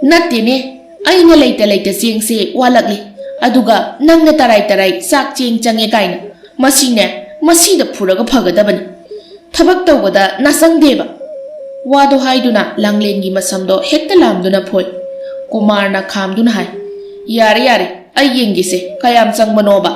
"ꯅꯠꯇꯦꯅꯦ, ꯑꯩꯅ ꯂꯩꯇ ꯂꯩꯇ ꯆꯦꯡꯁꯦ ꯋꯥꯠꯂꯛꯂꯤ, ꯑꯗꯨꯒ ꯅꯪꯅ ꯇꯔꯥꯏ ꯇꯔꯥꯏ ꯆꯥꯛ ꯆꯦꯡ ꯆꯪꯉꯦ ꯀꯥꯏꯅ꯫ ꯃꯁꯤꯅꯦ, ꯃꯁꯤꯗ ꯐꯨꯔꯒ ꯐꯒꯗꯕꯅꯤ꯫ ꯊꯕꯛ ꯇꯧꯕꯗ ꯅꯆꯪꯗꯦꯕ꯫" ꯋꯥꯗꯣ ꯍꯥꯏꯗꯨꯅ ꯂꯥꯡꯂꯦꯟꯒꯤ ꯃꯁꯝꯗꯣ ꯍꯦꯛꯇ ꯂꯥꯝꯗꯨꯅ ꯐꯣꯏ꯫ ꯀꯨꯃꯥꯔꯅ ꯈꯥꯝꯗꯨꯅ ꯍꯥꯏ, "ꯌꯥꯔꯦ, ꯌꯥꯔꯦ, ꯑꯩ ꯌꯦꯡꯒꯦꯁꯦ, ꯀꯌꯥꯝ ꯆꯪꯕꯅꯣꯕ?"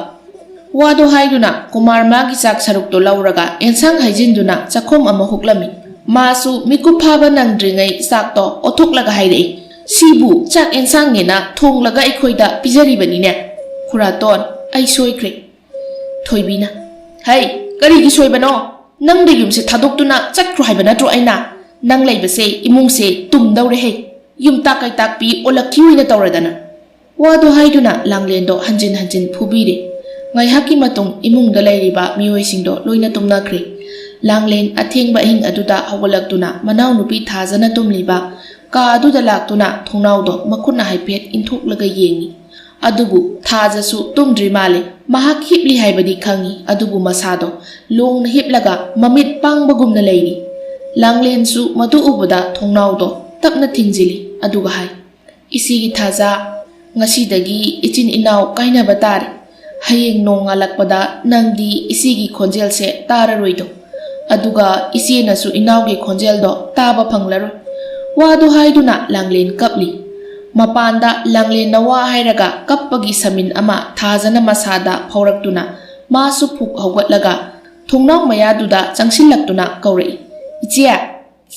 ꯋꯥꯗꯣ ꯍꯥꯏꯗꯨꯅ ꯀꯨꯃꯥꯔ ꯃꯥꯒꯤ ꯆꯥꯛ ꯁꯔꯨꯛꯇꯣ ꯂꯧꯔꯒ ꯑꯦꯟꯁꯥꯡ ꯍꯩꯖꯤꯟꯗꯨꯅ ꯆꯥꯛꯈꯣꯝ ꯑꯃ ꯍꯨꯛꯂꯝꯃꯤ꯫ ꯃꯥꯁꯨ ꯃꯤꯀꯨꯞ ꯐꯥꯕ ꯅꯪꯗ꯭ꯔꯤꯉꯩ ꯆꯥꯛꯇꯣ ꯑꯣꯊꯣꯛꯂꯒ ꯍꯥꯏꯔꯛꯏ, "ꯁꯤꯕꯨ ꯆꯥꯛ ꯑꯦꯟꯁꯥꯡꯅꯦꯅ ꯊꯣꯡꯂꯒ ꯑꯩꯈꯣꯏꯗ ꯄꯤꯖꯔꯤꯕꯅꯤꯅꯦ꯫ ꯈꯨꯔꯥꯇꯣꯟ, ꯑꯩ ꯁꯣꯏꯈ꯭ꯔꯦ꯫" ꯊꯣꯏꯕꯤꯅ, "ꯍꯩ, ꯀꯔꯤꯒꯤ ꯁꯣꯏꯕꯅꯣ? ꯅꯪꯗꯤ ꯌꯨꯝꯁꯦ ꯊꯥꯗꯣꯛꯇꯨꯅ ꯆꯠꯈ꯭ꯔꯣ ꯍꯥꯏꯕ ꯅꯠꯇ꯭ꯔꯣ ꯑꯩꯅ? ꯅꯪ ꯂꯩꯕꯁꯦ ꯏꯃꯨꯡꯁꯦ ꯇꯨꯝꯗꯧꯔꯦ ꯍꯩ꯫ ꯌꯨꯝ ꯇꯥꯛꯀꯩ ꯇꯥꯛꯄꯤ ꯑꯣꯜꯂꯛꯈꯤ ꯑꯣꯏꯅ ꯇꯧꯔꯗꯅ꯫" ꯋꯥꯗꯣ ꯍꯥꯏꯗꯨꯅ ꯂꯥꯡꯂꯦꯟꯗꯣ ꯍꯟꯖꯤꯟ ꯍꯟꯖꯤꯟ ꯐꯨꯕꯤꯔꯦ꯫ ꯉꯥꯏꯍꯥꯛꯀꯤ ꯃꯇꯨꯡ ꯏꯃꯨꯡꯗ ꯂꯩꯔꯤꯕ ꯃꯤꯑꯣꯏꯁꯤꯡꯗꯣ ꯂꯣꯏꯅ ꯇꯨꯝꯅꯈ꯭ꯔꯦ꯫ ꯂꯥꯡꯂꯦꯟ ꯑꯊꯦꯡꯕ ꯑꯍꯤꯡ ꯑꯗꯨꯗ ꯍꯧꯒꯠꯂꯛꯇꯨꯅ ꯃꯅꯥꯎꯅꯨꯄꯤ ꯊꯥꯖꯅ ꯇꯨꯝꯂꯤꯕ ꯀꯥ ꯑꯗꯨꯗ ꯂꯥꯛꯇꯨꯅ ꯊꯣꯡꯅꯥꯎꯗꯣ ꯃꯈꯨꯠꯅ ꯍꯥꯏꯐꯦꯠ ꯏꯟꯊꯣꯛꯂꯒ ꯌꯦꯡꯉꯤ꯫ ꯑꯗꯨꯕꯨ ꯊꯥꯖꯁꯨ ꯇꯨꯝꯗ꯭ꯔꯤ ꯃꯥꯜꯂꯦ꯫ ꯃꯍꯥꯛ ꯍꯤꯞꯂꯤ ꯍꯥꯏꯕꯗꯤ ꯈꯪꯉꯤ, ꯑꯗꯨꯕꯨ ꯃꯁꯥꯗꯣ ꯂꯣꯡꯅ ꯍꯤꯞꯂꯒ ꯃꯃꯤꯠ ꯄꯥꯡꯕꯒꯨꯝꯅ ꯂꯩꯔꯤ꯫ ꯂꯥꯡꯂꯦꯟꯁꯨ ꯃꯗꯨ ꯎꯕꯗ ꯊꯣꯡꯅꯥꯎꯗꯣ ꯇꯞꯅ ꯊꯤꯡꯖꯤꯜꯂꯤ, ꯑꯗꯨꯒ ꯍꯥꯏ, "ꯏꯆꯦꯒꯤ ꯊꯥꯖ, ꯉꯁꯤꯗꯒꯤ ꯏꯆꯤꯟ ꯏꯅꯥꯎ ꯀꯥꯏꯅꯕ ꯇꯥꯔꯦ꯫ ꯍꯌꯦꯡ ꯅꯣꯡꯉꯥꯜꯂꯛꯄꯗ ꯅꯪꯗꯤ ꯏꯆꯦꯒꯤ ꯈꯣꯟꯖꯦꯜꯁꯦ ꯇꯥꯔꯔꯣꯏꯗꯣ꯫ ꯑꯗꯨꯒ ꯏꯆꯦꯅꯁꯨ ꯏꯅꯥꯎꯒꯤ ꯈꯣꯟꯖꯦꯜꯗꯣ ꯇꯥꯕ ꯐꯪꯂꯔꯣꯏ꯫" ꯋꯥꯗꯨ ꯍꯥꯏꯗꯨꯅ ꯂꯥꯡꯂꯦꯟ ꯀꯞꯂꯤ꯫ ꯃꯄꯥꯟꯗ ꯂꯥꯡꯂꯦꯟꯅ ꯋꯥ ꯍꯥꯏꯔꯒ ꯀꯞꯄꯒꯤ ꯁꯃꯤꯟ ꯑꯃ ꯊꯥꯖꯅ ꯃꯁꯥꯗ ꯐꯥꯎꯔꯛꯇꯨꯅ ꯃꯥꯁꯨ ꯐꯨꯛ ꯍꯧꯒꯠꯂꯒ ꯊꯣꯡꯅꯥꯎ ꯃꯌꯥꯗꯨꯗ ꯆꯪꯁꯤꯜꯂꯛꯇꯨꯅ ꯀꯧꯔꯛꯏ, "ꯏꯆꯦ!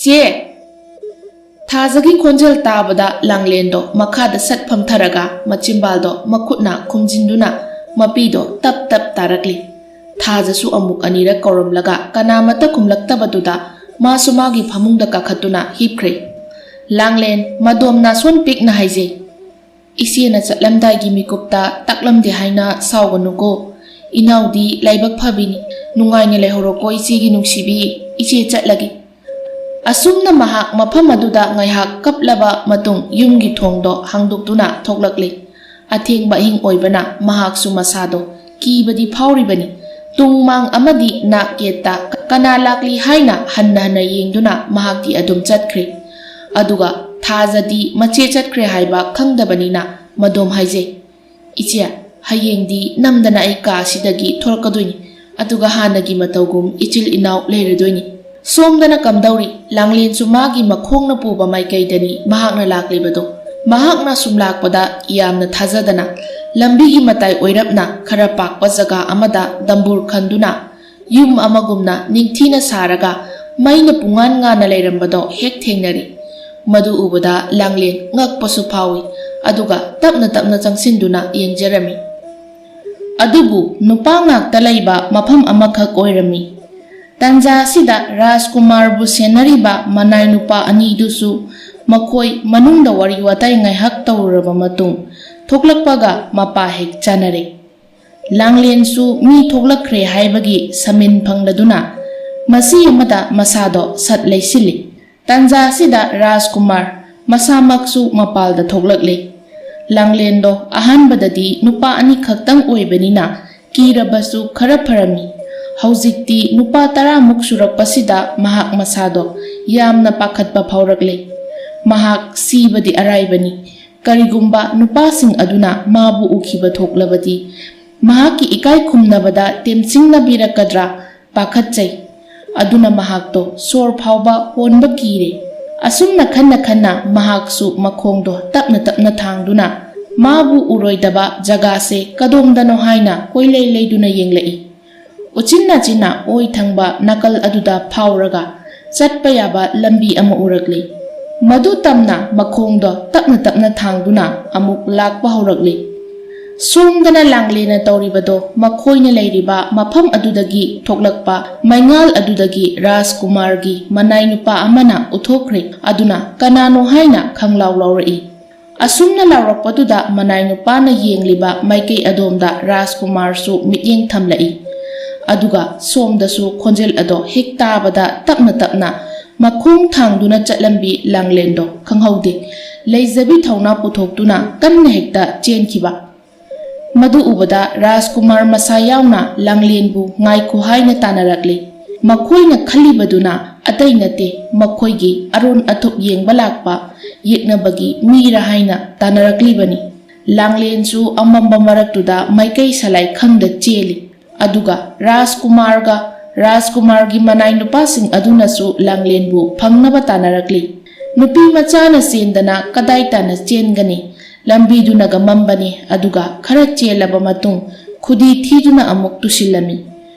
ꯆꯦ!" ꯊꯥꯖꯒꯤ ꯈꯣꯟꯖꯦꯜ ꯇꯥꯕꯗ ꯂꯥꯡꯂꯦꯟꯗꯣ ꯃꯈꯥꯗ ꯁꯠ ꯐꯝꯊꯔꯒ ꯃꯆꯤꯝꯕꯥꯜꯗꯣ ꯃꯈꯨꯠꯅ ꯈꯨꯝꯖꯤꯟꯗꯨꯅ ꯃꯄꯤꯗꯣ ꯇꯞ ꯇꯞ ꯇꯥꯔꯛꯂꯤ꯫ ꯊꯥꯖꯁꯨ ꯑꯃꯨꯛ ꯑꯅꯤꯔꯛ ꯀꯧꯔꯝꯂꯒ ꯀꯅꯥꯃꯠꯇ ꯈꯨꯝꯂꯛꯇꯕꯗꯨꯗ ꯃꯥꯁꯨ ꯃꯥꯒꯤ ꯐꯃꯨꯡꯗ ꯀꯥꯈꯠꯇꯨꯅ ꯍꯤꯞꯈ꯭ꯔꯦ꯫ ꯂꯥꯡꯂꯦꯟ ꯃꯗꯣꯝ ꯅꯥꯁꯣꯟ ꯄꯤꯛꯅ ꯍꯥꯏꯖꯩ꯫ ꯏꯆꯦꯅ ꯆꯠꯂꯝꯗꯥꯏꯒꯤ ꯃꯤꯀꯨꯞꯇ ꯇꯥꯛꯂꯝꯗꯦ ꯍꯥꯏꯅ ꯁꯥꯎꯒꯅꯨꯀꯣ꯫ ꯏꯅꯥꯎꯗꯤ ꯂꯥꯏꯕꯛ ꯐꯕꯤꯅꯤ꯫ ꯅꯨꯡꯉꯥꯏꯅ ꯂꯩꯍꯧꯔꯣꯀꯣ ꯏꯆꯦꯒꯤ ꯅꯨꯡꯁꯤꯕꯤ꯫ ꯏꯆꯦ ꯆꯠꯂꯒꯦ꯫ ꯑꯁꯨꯝꯅ ꯃꯍꯥꯛ ꯃꯐꯝ ꯑꯗꯨꯗ ꯉꯥꯏꯍꯥꯛ ꯀꯞꯂꯕ ꯃꯇꯨꯡ ꯌꯨꯝꯒꯤ ꯊꯣꯡꯗꯣ ꯍꯥꯡꯗꯣꯛꯇꯨꯅ ꯊꯣꯛꯂꯛꯂꯦ꯫ ꯑꯊꯦꯡꯕ ꯑꯍꯤꯡ ꯑꯣꯏꯕꯅ ꯃꯍꯥꯛꯁꯨ ꯃꯁꯥꯗꯣ ꯀꯤꯕꯗꯤ ꯐꯥꯎꯔꯤꯕꯅꯤ꯫ ꯇꯨꯡ ꯃꯥꯡ ꯑꯃꯗꯤ ꯅꯥꯛ ꯌꯦꯠꯇ ꯀꯅꯥ ꯂꯥꯛꯂꯤ ꯍꯥꯏꯅ ꯍꯟꯅ ꯍꯟꯅ ꯌꯦꯡꯗꯨꯅ ꯃꯍꯥꯛꯇꯤ ꯑꯗꯨꯝ ꯆꯠꯈ꯭ꯔꯦ꯫ ꯑꯗꯨꯒ ꯊꯥꯖꯗꯤ ꯃꯆꯦ ꯆꯠꯈ꯭ꯔꯦ ꯍꯥꯏꯕ ꯈꯪꯗꯕꯅꯤꯅ ꯃꯗꯣꯝ ꯍꯥꯏꯖꯩ, "ꯏꯆꯦ, ꯍꯌꯦꯡꯗꯤ ꯅꯝꯗꯅ ꯑꯩ ꯀꯥ ꯑꯁꯤꯗꯒꯤ ꯊꯣꯔꯛꯀꯗꯣꯏꯅꯤ꯫ ꯑꯗꯨꯒ ꯍꯥꯟꯅꯒꯤ ꯃꯇꯧꯒꯨꯝ ꯏꯆꯤꯜ ꯏꯅꯥꯎ ꯂꯩꯔꯗꯣꯏꯅꯤ꯫" ꯁꯣꯝꯗꯅ ꯀꯝꯗꯧꯔꯤ? ꯂꯥꯡꯂꯦꯟꯁꯨ ꯃꯥꯒꯤ ꯃꯈꯣꯡꯅ ꯄꯨꯕ ꯃꯥꯏꯀꯩꯗꯅꯤ ꯃꯍꯥꯛꯅ ꯂꯥꯛꯂꯤꯕꯗꯣ꯫ ꯃꯍꯥꯛꯅ ꯁꯨꯝ ꯂꯥꯛꯄꯗ ꯌꯥꯝꯅ ꯊꯥꯖꯗꯅ ꯂꯝꯕꯤꯒꯤ ꯃꯇꯥꯏ ꯑꯣꯏꯔꯞꯅ ꯈꯔ ꯄꯥꯛꯄ ꯖꯒꯥ ꯑꯃꯗ ꯗꯝꯕꯨꯔ ꯈꯟꯗꯨꯅ ꯌꯨꯝ ꯑꯃꯒꯨꯝꯅ ꯅꯤꯡꯊꯤꯅ ꯁꯥꯔꯒ ꯃꯩꯅ ꯄꯨꯡꯉꯥꯟ ꯉꯥꯟꯅ ꯂꯩꯔꯝꯕꯗꯣ ꯍꯦꯛ ꯊꯦꯡꯅꯔꯤ꯫ ꯃꯗꯨ ꯎꯕꯗ ꯂꯥꯡꯂꯦꯟ ꯉꯛꯄꯁꯨ ꯐꯥꯎꯏ꯫ ꯑꯗꯨꯒ ꯇꯞꯅ ꯇꯞꯅ ꯆꯪꯁꯤꯟꯗꯨꯅ ꯌꯦꯡꯖꯔꯝꯃꯤ꯫ ꯑꯗꯨꯕꯨ ꯅꯨꯄꯥ ꯉꯥꯛꯇ ꯂꯩꯕ ꯃꯐꯝ ꯑꯃꯈꯛ ꯑꯣꯏꯔꯝꯃꯤ꯫ ꯇꯟꯖꯥ ꯑꯁꯤꯗ ꯔꯥꯖꯀꯨꯃꯥꯔꯕꯨ ꯁꯦꯟꯅꯔꯤꯕ ꯃꯅꯥꯏ ꯅꯨꯄꯥ ꯑꯅꯤꯗꯨꯁꯨ ꯃꯈꯣꯏ ꯃꯅꯨꯡꯗ ꯋꯥꯔꯤ ꯋꯥꯇꯥꯏ ꯉꯥꯏꯍꯥꯛ ꯇꯧꯔꯨꯔꯕ ꯃꯇꯨꯡ ꯊꯣꯛꯂꯛꯄꯒ ꯃꯄꯥ ꯍꯦꯛ ꯆꯥꯅꯔꯦ꯫ ꯂꯥꯡꯂꯦꯟꯁꯨ ꯃꯤ ꯊꯣꯛꯂꯛꯈ꯭ꯔꯦ ꯍꯥꯏꯕꯒꯤ ꯁꯃꯤꯟ ꯐꯪꯂꯗꯨꯅ ꯃꯁꯤ ꯑꯃꯗ ꯃꯁꯥꯗꯣ ꯁꯠ ꯂꯩꯁꯤꯜꯂꯤ꯫ ꯇꯟꯖꯥ ꯑꯁꯤꯗ ꯔꯥꯖꯀꯨꯃꯥꯔ ꯃꯁꯥꯃꯛꯁꯨ ꯃꯄꯥꯜꯗ ꯊꯣꯛꯂꯛꯂꯦ꯫ ꯂꯥꯡꯂꯦꯟꯗꯣ ꯑꯍꯥꯟꯕꯗꯗꯤ ꯅꯨꯄꯥ ꯑꯅꯤꯈꯛꯇꯪ ꯑꯣꯏꯕꯅꯤꯅ ꯀꯤꯔꯕꯁꯨ ꯈꯔ ꯐꯔꯝꯃꯤ꯫ ꯍꯧꯖꯤꯛꯇꯤ ꯅꯨꯄꯥ ꯇꯔꯥꯃꯨꯛ ꯁꯨꯔꯛꯄꯁꯤꯗ ꯃꯍꯥꯛ ꯃꯁꯥꯗꯣ ꯌꯥꯝꯅ ꯄꯥꯈꯠꯄ ꯐꯥꯎꯔꯛꯂꯦ꯫ ꯃꯍꯥꯛ ꯁꯤꯕꯗꯤ ꯑꯔꯥꯏꯕꯅꯤ꯫ ꯀꯔꯤꯒꯨꯝꯕ ꯅꯨꯄꯥꯁꯤꯡ ꯑꯗꯨꯅ ꯃꯥꯕꯨ ꯎꯈꯤꯕ ꯊꯣꯛꯂꯕꯗꯤ ꯃꯍꯥꯛꯀꯤ ꯏꯀꯥꯏ ꯈꯨꯝꯅꯕꯗ ꯇꯦꯝꯁꯤꯡꯅꯕꯤꯔꯛꯀꯗ꯭ꯔꯥ ꯄꯥꯈꯠꯆꯩ꯫ ꯑꯗꯨꯅ ꯃꯍꯥꯛꯇꯣ ꯁꯣꯔ ꯐꯥꯎꯕ ꯍꯣꯟꯕ ꯀꯤꯔꯦ꯫ ꯑꯁꯨꯝꯅ ꯈꯟꯅ ꯈꯟꯅ ꯃꯍꯥꯛꯁꯨ ꯃꯈꯣꯡꯗꯣ ꯇꯞꯅ ꯇꯞꯅ ꯊꯥꯡꯗꯨꯅ ꯃꯥꯕꯨ ꯎꯔꯣꯏꯗꯕ ꯖꯒꯥꯁꯦ ꯀꯗꯣꯝꯗꯅꯣ ꯍꯥꯏꯅ ꯀꯣꯏꯂꯩ ꯂꯩꯗꯨꯅ ꯌꯦꯡꯂꯛꯏ꯫ ꯎꯆꯤꯟ ꯅꯥꯆꯤꯟꯅ ꯑꯣꯏ ꯊꯪꯕ ꯅꯥꯀꯜ ꯑꯗꯨꯗ ꯐꯥꯎꯔꯒ ꯆꯠꯄ ꯌꯥꯕ ꯂꯝꯕꯤ ꯑꯃ ꯎꯔꯛꯂꯤ꯫ ꯃꯗꯨ ꯇꯝꯅ ꯃꯈꯣꯡꯗꯣ ꯇꯞꯅ ꯇꯞꯅ ꯊꯥꯡꯗꯨꯅ ꯑꯃꯨꯛ ꯂꯥꯛꯄ ꯍꯧꯔꯛꯂꯤ꯫ ꯁꯣꯝꯗꯅ ꯂꯥꯡꯂꯦꯟꯅ ꯇꯧꯔꯤꯕꯗꯣ ꯃꯈꯣꯏꯅ ꯂꯩꯔꯤꯕ ꯃꯐꯝ ꯑꯗꯨꯗꯒꯤ ꯊꯣꯛꯂꯛꯄ ꯃꯩꯉꯥꯜ ꯑꯗꯨꯗꯒꯤ ꯔꯥꯖꯀꯨꯃꯥꯔꯒꯤ ꯃꯅꯥꯏ ꯅꯨꯄꯥ ꯑꯃꯅ ꯎꯠꯊꯣꯛꯈ꯭ꯔꯦ꯫ ꯑꯗꯨꯅ ꯀꯅꯥꯅꯣ ꯍꯥꯏꯅ ꯈꯪꯂꯥꯎ ꯂꯥꯎꯔꯛꯏ꯫ ꯑꯁꯨꯝꯅ ꯂꯥꯎꯔꯛꯄꯗꯨꯗ ꯃꯅꯥꯏ ꯅꯨꯄꯥꯅ ꯌꯦꯡꯂꯤꯕ ꯃꯥꯏꯀꯩ ꯑꯗꯣꯝꯗ ꯔꯥꯖꯀꯨꯃꯥꯔꯁꯨ ꯃꯤꯠꯌꯦꯡ ꯊꯝꯂꯛꯏ꯫ ꯑꯗꯨꯒ ꯁꯣꯝꯗꯁꯨ ꯈꯣꯟꯖꯦꯜ ꯑꯗꯣ ꯍꯦꯛ ꯇꯥꯕꯗ ꯇꯞꯅ ꯇꯞꯅ ꯃꯈꯣꯡ ꯊꯥꯡꯗꯨꯅ ꯆꯠꯂꯝꯕꯤ ꯂꯥꯡꯂꯦꯟꯗꯣ ꯈꯪꯍꯧꯗꯦ꯫ ꯂꯩꯖꯕꯤ ꯊꯧꯅꯥ ꯄꯨꯊꯣꯛꯇꯨꯅ ꯀꯟꯅ ꯍꯦꯛꯇ ꯆꯦꯟꯈꯤꯕ꯫ ꯃꯗꯨ ꯎꯕꯗ ꯔꯥꯖꯀꯨꯃꯥꯔ ꯃꯁꯥ ꯌꯥꯎꯅ ꯂꯥꯡꯂꯦꯟꯕꯨ ꯉꯥꯏꯈꯣ ꯍꯥꯏꯅ ꯇꯥꯟꯅꯔꯛꯂꯤ꯫ ꯃꯈꯣꯏꯅ ꯈꯜꯂꯤꯕꯗꯨꯅ ꯑꯇꯩ ꯅꯠꯇꯦ, ꯃꯈꯣꯏꯒꯤ ꯑꯔꯣꯟ ꯑꯊꯨꯞ ꯌꯦꯡꯕ ꯂꯥꯛꯄ ꯌꯦꯛꯅꯕꯒꯤ ꯃꯤꯔ ꯍꯥꯏꯅ ꯇꯥꯟꯅꯔꯛꯂꯤꯕꯅꯤ꯫ ꯂꯥꯡꯂꯦꯟꯁꯨ ꯑꯃꯝꯕ ꯃꯔꯛꯇꯨꯗ ꯃꯥꯏꯀꯩ ꯁꯂꯥꯏ ꯈꯪꯗ ꯆꯦꯜꯂꯤ꯫ ꯑꯗꯨꯒ ꯔꯥꯖꯀꯨꯃꯥꯔꯒ ꯔꯥꯖꯀꯨꯃꯥꯔꯒꯤ ꯃꯅꯥꯏ ꯅꯨꯄꯥꯁꯤꯡ ꯑꯗꯨꯅꯁꯨ ꯂꯥꯡꯂꯦꯟꯕꯨ ꯐꯪꯅꯕ ꯇꯥꯟꯅꯔꯛꯂꯤ꯫ ꯅꯨꯄꯤ ꯃꯆꯥꯅ ꯆꯦꯟꯗꯅ ꯀꯗꯥꯏ ꯇꯥꯟꯅ ꯆꯦꯟꯒꯅꯤ? ꯂꯝꯕꯤꯗꯨꯅꯒ ꯃꯝꯕꯅꯤ, ꯑꯗꯨꯒ ꯈꯔ ꯆꯦꯜꯂꯕ ꯃꯇꯨꯡ ꯈꯨꯗꯤ ꯊꯤꯗꯨꯅ ꯑꯃꯨꯛ ꯇꯨꯁꯤꯜꯂꯝꯃꯤ꯫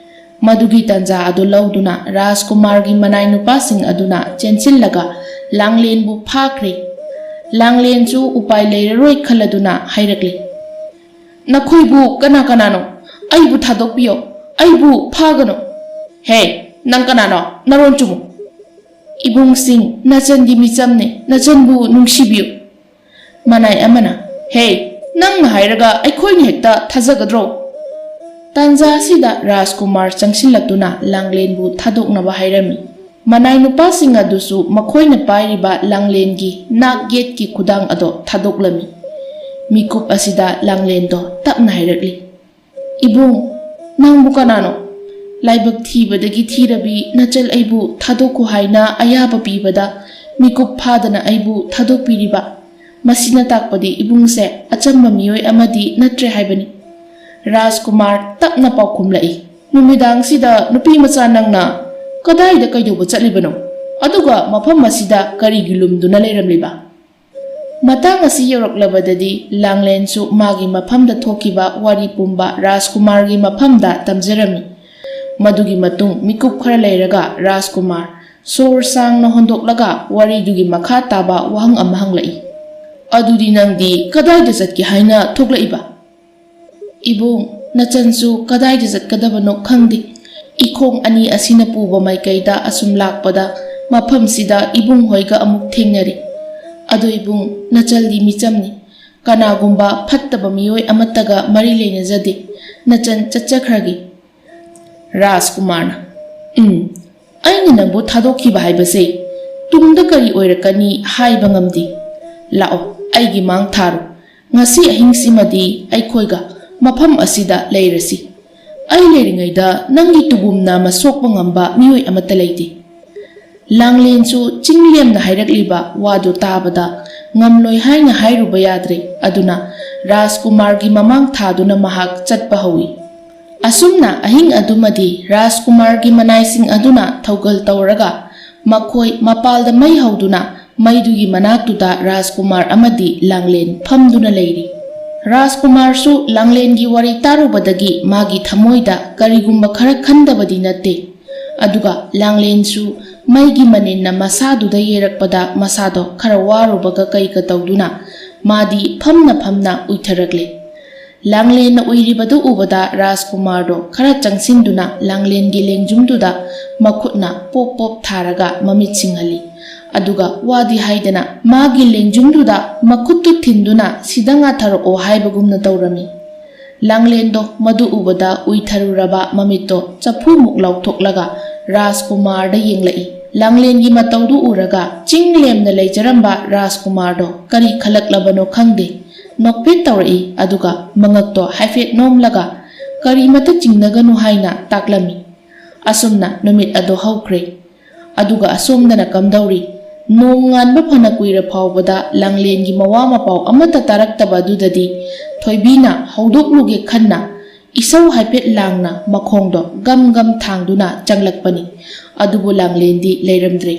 ꯃꯗꯨꯒꯤ ꯇꯥꯟꯖꯥ ꯑꯗꯨ ꯂꯧꯗꯨꯅ ꯔꯥꯖꯀꯨꯃꯥꯔꯒꯤ ꯃꯅꯥꯏ ꯅꯨꯄꯥꯁꯤꯡ ꯑꯗꯨꯅ ꯆꯦꯟꯁꯤꯜꯂꯒ ꯂꯥꯡꯂꯦꯟꯕꯨ ꯐꯥꯈ꯭ꯔꯦ꯫ ꯂꯥꯡꯂꯦꯟꯁꯨ ꯎꯄꯥꯏ ꯂꯩꯔꯔꯣꯏ ꯈꯜꯂꯗꯨꯅ ꯍꯥꯏꯔꯛꯂꯤ, "ꯅꯈꯣꯏꯕꯨ ꯀꯅꯥ ꯀꯅꯥꯅꯣ? ꯑꯩꯕꯨ ꯊꯥꯗꯣꯛꯄꯤꯌꯣ, ꯑꯩꯕꯨ ꯐꯥꯒꯅꯨ!" "ꯍꯦ, ꯅꯪ ꯀꯅꯥꯅꯣ? ꯅꯔꯣꯟ ꯆꯨꯝꯃꯨ!" "ꯏꯕꯨꯡꯁꯤꯡ, ꯅꯆꯟꯗꯤ ꯃꯤꯆꯝꯅꯦ, ꯅꯆꯟꯕꯨ ꯅꯨꯡꯁꯤꯕꯤꯌꯨ!" ꯃꯅꯥꯏ ꯑꯃꯅ, "ꯍꯦ, ꯅꯪꯅ ꯍꯥꯏꯔꯒ ꯑꯩꯈꯣꯏꯅ ꯍꯦꯛꯇ ꯊꯥꯖꯒꯗ꯭ꯔꯣ?" ꯇꯥꯟꯖꯥ ꯑꯁꯤꯗ ꯔꯥꯖꯀꯨꯃꯥꯔ ꯆꯪꯁꯤꯜꯂꯛꯇꯨꯅ ꯂꯥꯡꯂꯦꯟꯕꯨ ꯊꯥꯗꯣꯛꯅꯕ ꯍꯥꯏꯔꯝꯃꯤ꯫ ꯃꯅꯥꯏ ꯅꯨꯄꯥꯁꯤꯡ ꯑꯗꯨꯁꯨ ꯃꯈꯣꯏꯅ ꯄꯥꯏꯔꯤꯕ ꯂꯥꯡꯂꯦꯟꯒꯤ ꯅꯥꯛ ꯌꯦꯠꯀꯤ ꯈꯨꯗꯥꯡ ꯑꯗꯣ ꯊꯥꯗꯣꯛꯂꯝꯃꯤ꯫ ꯃꯤꯀꯨꯞ ꯑꯁꯤꯗ ꯂꯥꯡꯂꯦꯟꯗꯣ ꯇꯞꯅ ꯍꯥꯏꯔꯛꯂꯤ, "ꯏꯕꯨꯡ, ꯅꯪꯕꯨ ꯀꯅꯥꯅꯣ? ꯂꯥꯏꯕꯛ ꯊꯤꯕꯗꯒꯤ ꯊꯤꯔꯕꯤ ꯅꯆꯜ ꯑꯩꯕꯨ ꯊꯥꯗꯣꯛꯈꯣ ꯍꯥꯏꯅ ꯑꯌꯥꯕ ꯄꯤꯕꯗ ꯃꯤꯀꯨꯞ ꯐꯥꯗꯅ ꯑꯩꯕꯨ ꯊꯥꯗꯣꯛꯄꯤꯔꯤꯕ? ꯃꯁꯤꯅ ꯇꯥꯛꯄꯗꯤ ꯏꯕꯨꯡꯁꯦ ꯑꯆꯝꯕ ꯃꯤꯑꯣꯏ ꯑꯃꯗꯤ ꯅꯠꯇ꯭ꯔꯦ ꯍꯥꯏꯕꯅꯤ꯫" ꯔꯥꯖꯀꯨꯃꯥꯔ ꯇꯞꯅ ꯄꯥꯎꯈꯨꯝꯂꯛꯏ, "ꯅꯨꯃꯤꯗꯥꯡꯁꯤꯗ ꯅꯨꯄꯤ ꯃꯆꯥ ꯅꯪꯅ ꯀꯗꯥꯏꯗ ꯀꯩꯗꯧꯕ ꯆꯠꯂꯤꯕꯅꯣ? ꯑꯗꯨꯒ ꯃꯐꯝ ꯑꯁꯤꯗ ꯀꯔꯤꯒꯤ ꯂꯨꯝꯗꯨꯅ ꯂꯩꯔꯝꯂꯤꯕ?" ꯃꯇꯥꯡ ꯑꯁꯤ ꯌꯧꯔꯛꯂꯕꯗꯗꯤ ꯂꯥꯡꯂꯦꯟꯁꯨ ꯃꯥꯒꯤ ꯃꯐꯝꯗ ꯊꯣꯛꯈꯤꯕ ꯋꯥꯔꯤ ꯄꯨꯝꯕ ꯔꯥꯖꯀꯨꯃꯥꯔꯒꯤ ꯃꯐꯝꯗ ꯇꯝꯖꯔꯝꯃꯤ꯫ ꯃꯗꯨꯒꯤ ꯃꯇꯨꯡ ꯃꯤꯀꯨꯞ ꯈꯔ ꯂꯩꯔꯒ ꯔꯥꯖꯀꯨꯃꯥꯔ ꯁꯣꯔ ꯁꯥꯡꯅ ꯍꯣꯟꯗꯣꯛꯂꯒ ꯋꯥꯔꯤꯗꯨꯒꯤ ꯃꯈꯥ ꯇꯥꯕ ꯋꯥꯍꯪ ꯑꯃ ꯍꯪꯂꯛꯏ, "ꯑꯗꯨꯗꯤ ꯅꯪꯗꯤ ꯀꯗꯥꯏꯗ ꯆꯠꯀꯦ ꯍꯥꯏꯅ ꯊꯣꯛꯂꯛꯏꯕ?" "ꯏꯕꯨꯡ, ꯅꯆꯟꯁꯨ ꯀꯗꯥꯏꯗ ꯆꯠꯀꯗꯕꯅꯣ ꯈꯪꯗꯦ꯫ ꯏꯈꯣꯡ ꯑꯅꯤ ꯑꯁꯤꯅ ꯄꯨꯕ ꯃꯥꯏꯀꯩꯗ ꯑꯁꯨꯝ ꯂꯥꯛꯄꯗ ꯃꯐꯝꯁꯤꯗ ꯏꯕꯨꯡ ꯍꯣꯏꯒ ꯑꯃꯨꯛ ꯊꯦꯡꯅꯔꯦ꯫ ꯑꯗꯣ ꯏꯕꯨꯡ, ꯅꯆꯜꯗꯤ ꯃꯤꯆꯝꯅꯤ꯫ ꯀꯅꯥꯒꯨꯝꯕ ꯐꯠꯇꯕ ꯃꯤꯑꯣꯏ ꯑꯃꯠꯇꯒ ꯃꯔꯤ ꯂꯩꯅꯖꯗꯦ꯫ ꯅꯆꯟ ꯆꯠꯆꯈ꯭ꯔꯒꯦ꯫" ꯔꯥꯖꯀꯨꯃꯥꯔꯅ, "ꯎꯝ, ꯑꯩꯅ ꯅꯪꯕꯨ ꯊꯥꯗꯣꯛꯈꯤꯕ ꯍꯥꯏꯕꯁꯦ ꯇꯨꯡꯗ ꯀꯔꯤ ꯑꯣꯏꯔꯛꯀꯅꯤ ꯍꯥꯏꯕ ꯉꯝꯗꯦ꯫ ꯂꯥꯛꯑꯣ, ꯑꯩꯒꯤ ꯃꯥꯡ ꯊꯥꯔꯣ꯫ ꯉꯁꯤ ꯑꯍꯤꯡꯁꯤꯃꯗꯤ ꯑꯩꯈꯣꯏꯒ ꯃꯐꯝ ꯑꯁꯤꯗ ꯂꯩꯔꯁꯤ꯫ ꯑꯩ ꯂꯩꯔꯤꯉꯩꯗ ꯅꯪꯒꯤ ꯇꯨꯒꯨꯝꯅ ꯃꯁꯣꯛꯄ ꯉꯝꯕ ꯃꯤꯑꯣꯏ ꯑꯃꯠꯇ ꯂꯩꯇꯦ꯫" ꯂꯥꯡꯂꯦꯟꯁꯨ ꯆꯤꯡꯂꯦꯝꯅ ꯍꯥꯏꯔꯛꯂꯤꯕ ꯋꯥꯗꯨ ꯇꯥꯕꯗ ꯉꯝꯂꯣꯏ ꯍꯥꯏꯅ ꯍꯥꯏꯔꯨꯕ ꯌꯥꯗ꯭ꯔꯦ꯫ ꯑꯗꯨꯅ ꯔꯥꯖꯀꯨꯃꯥꯔꯒꯤ ꯃꯃꯥꯡ ꯊꯥꯗꯨꯅ ꯃꯍꯥꯛ ꯆꯠꯄ ꯍꯧꯏ꯫ ꯑꯁꯨꯝꯅ ꯑꯍꯤꯡ ꯑꯗꯨꯃꯗꯤ ꯔꯥꯖꯀꯨꯃꯥꯔꯒꯤ ꯃꯅꯥꯏꯁꯤꯡ ꯑꯗꯨꯅ ꯊꯧꯒꯜ ꯇꯧꯔꯒ ꯃꯈꯣꯏ ꯃꯄꯥꯜꯗ ꯃꯩ ꯍꯧꯗꯨꯅ ꯃꯩꯗꯨꯒꯤ ꯃꯅꯥꯛꯇꯨꯗ ꯔꯥꯖꯀꯨꯃꯥꯔ ꯑꯃꯗꯤ ꯂꯥꯡꯂꯦꯟ ꯐꯝꯗꯨꯅ ꯂꯩꯔꯤ꯫ ꯔꯥꯖꯀꯨꯃꯥꯔꯁꯨ ꯂꯥꯡꯂꯦꯟꯒꯤ ꯋꯥꯔꯤ ꯇꯥꯔꯨꯕꯗꯒꯤ ꯃꯥꯒꯤ ꯊꯃꯣꯏꯗ ꯀꯔꯤꯒꯨꯝꯕ ꯈꯔ ꯈꯟꯗꯕꯗꯤ ꯅꯠꯇꯦ꯫ ꯑꯗꯨꯒ ꯂꯥꯡꯂꯦꯟꯁꯨ ꯃꯩꯒꯤ ꯃꯅꯤꯟꯅ ꯃꯁꯥꯗꯨꯗ ꯌꯩꯔꯛꯄꯗ ꯃꯁꯥꯗꯣ ꯈꯔ ꯋꯥꯔꯨꯕꯒ ꯀꯩꯒ ꯇꯧꯗꯨꯅ ꯃꯥꯗꯤ ꯐꯝꯅ ꯐꯝꯅ ꯎꯏꯊꯔꯛꯂꯦ꯫ ꯂꯥꯡꯂꯦꯟꯅ ꯎꯏꯔꯤꯕꯗꯨ ꯎꯕꯗ ꯔꯥꯖꯀꯨꯃꯥꯔꯗꯣ ꯈꯔ ꯆꯪꯁꯤꯟꯗꯨꯅ ꯂꯥꯡꯂꯦꯟꯒꯤ ꯂꯦꯡꯖꯨꯝꯗꯨꯗ ꯃꯈꯨꯠꯅ ꯄꯣꯞ ꯄꯣꯞ ꯊꯥꯔꯒ ꯃꯃꯤꯠ ꯁꯤꯡꯍꯜꯂꯤ꯫ ꯑꯗꯨꯒ ꯋꯥꯗꯤ ꯍꯥꯏꯗꯅ ꯃꯥꯒꯤ ꯂꯦꯡꯖꯨꯝꯗꯨꯗ ꯃꯈꯨꯠꯇꯨ ꯊꯤꯟꯗꯨꯅ ꯁꯤꯗ ꯉꯥꯊꯔꯛꯑꯣ ꯍꯥꯏꯕꯒꯨꯝꯅ ꯇꯧꯔꯝꯃꯤ꯫ ꯂꯥꯡꯂꯦꯟꯗꯣ ꯃꯗꯨ ꯎꯕꯗ ꯎꯏꯊꯔꯨꯔꯕ ꯃꯃꯤꯠꯇꯣ ꯆꯐꯨꯃꯨꯛ ꯂꯥꯎꯊꯣꯛꯂꯒ ꯔꯥꯖꯀꯨꯃꯥꯔꯗ ꯌꯦꯡꯂꯛꯏ꯫ ꯂꯥꯡꯂꯦꯟꯒꯤ ꯃꯇꯧꯗꯨ ꯎꯔꯒ ꯆꯤꯡ ꯂꯦꯝꯅ ꯂꯩꯖꯔꯝꯕ ꯔꯥꯖꯀꯨꯃꯥꯔꯗꯣ ꯀꯔꯤ ꯈꯜꯂꯛꯂꯕꯅꯣ ꯈꯪꯗꯦ, ꯅꯣꯛꯐꯦꯠ ꯇꯧꯔꯛꯏ꯫ ꯑꯗꯨꯒ ꯃꯉꯛꯇꯣ ꯍꯥꯏꯐꯦꯠ ꯅꯣꯝꯂꯒ ꯀꯔꯤꯃꯇ ꯆꯤꯡꯅꯒꯅꯨ ꯍꯥꯏꯅ ꯇꯥꯛꯂꯝꯃꯤ꯫ ꯑꯁꯨꯝꯅ ꯅꯨꯃꯤꯠ ꯑꯗꯨ ꯍꯧꯈ꯭ꯔꯦ꯫ ꯑꯗꯨꯒ ꯑꯁꯣꯝꯗꯅ ꯀꯝꯗꯧꯔꯤ? ꯅꯣꯡ ꯉꯥꯟꯕ ꯐꯅ ꯀꯨꯏꯔ ꯐꯥꯎꯕꯗ ꯂꯥꯡꯂꯦꯟꯒꯤ ꯃꯋꯥ ꯃꯄꯥꯎ ꯑꯃꯠꯇ ꯇꯥꯔꯛꯇꯕ ꯑꯗꯨꯗꯗꯤ ꯊꯣꯏꯕꯤꯅ ꯍꯧꯗꯣꯛꯂꯨꯒꯦ ꯈꯟꯅ ꯏꯁꯧ ꯍꯥꯏꯐꯦꯠ ꯂꯥꯡꯅ ꯃꯈꯣꯡꯗꯣ ꯒꯝ ꯒꯝ ꯊꯥꯡꯗꯨꯅ ꯆꯪꯂꯛꯄꯅꯤ꯫ ꯑꯗꯨꯕꯨ ꯂꯥꯡꯂꯦꯟꯗꯤ ꯂꯩꯔꯝꯗ꯭ꯔꯦ꯫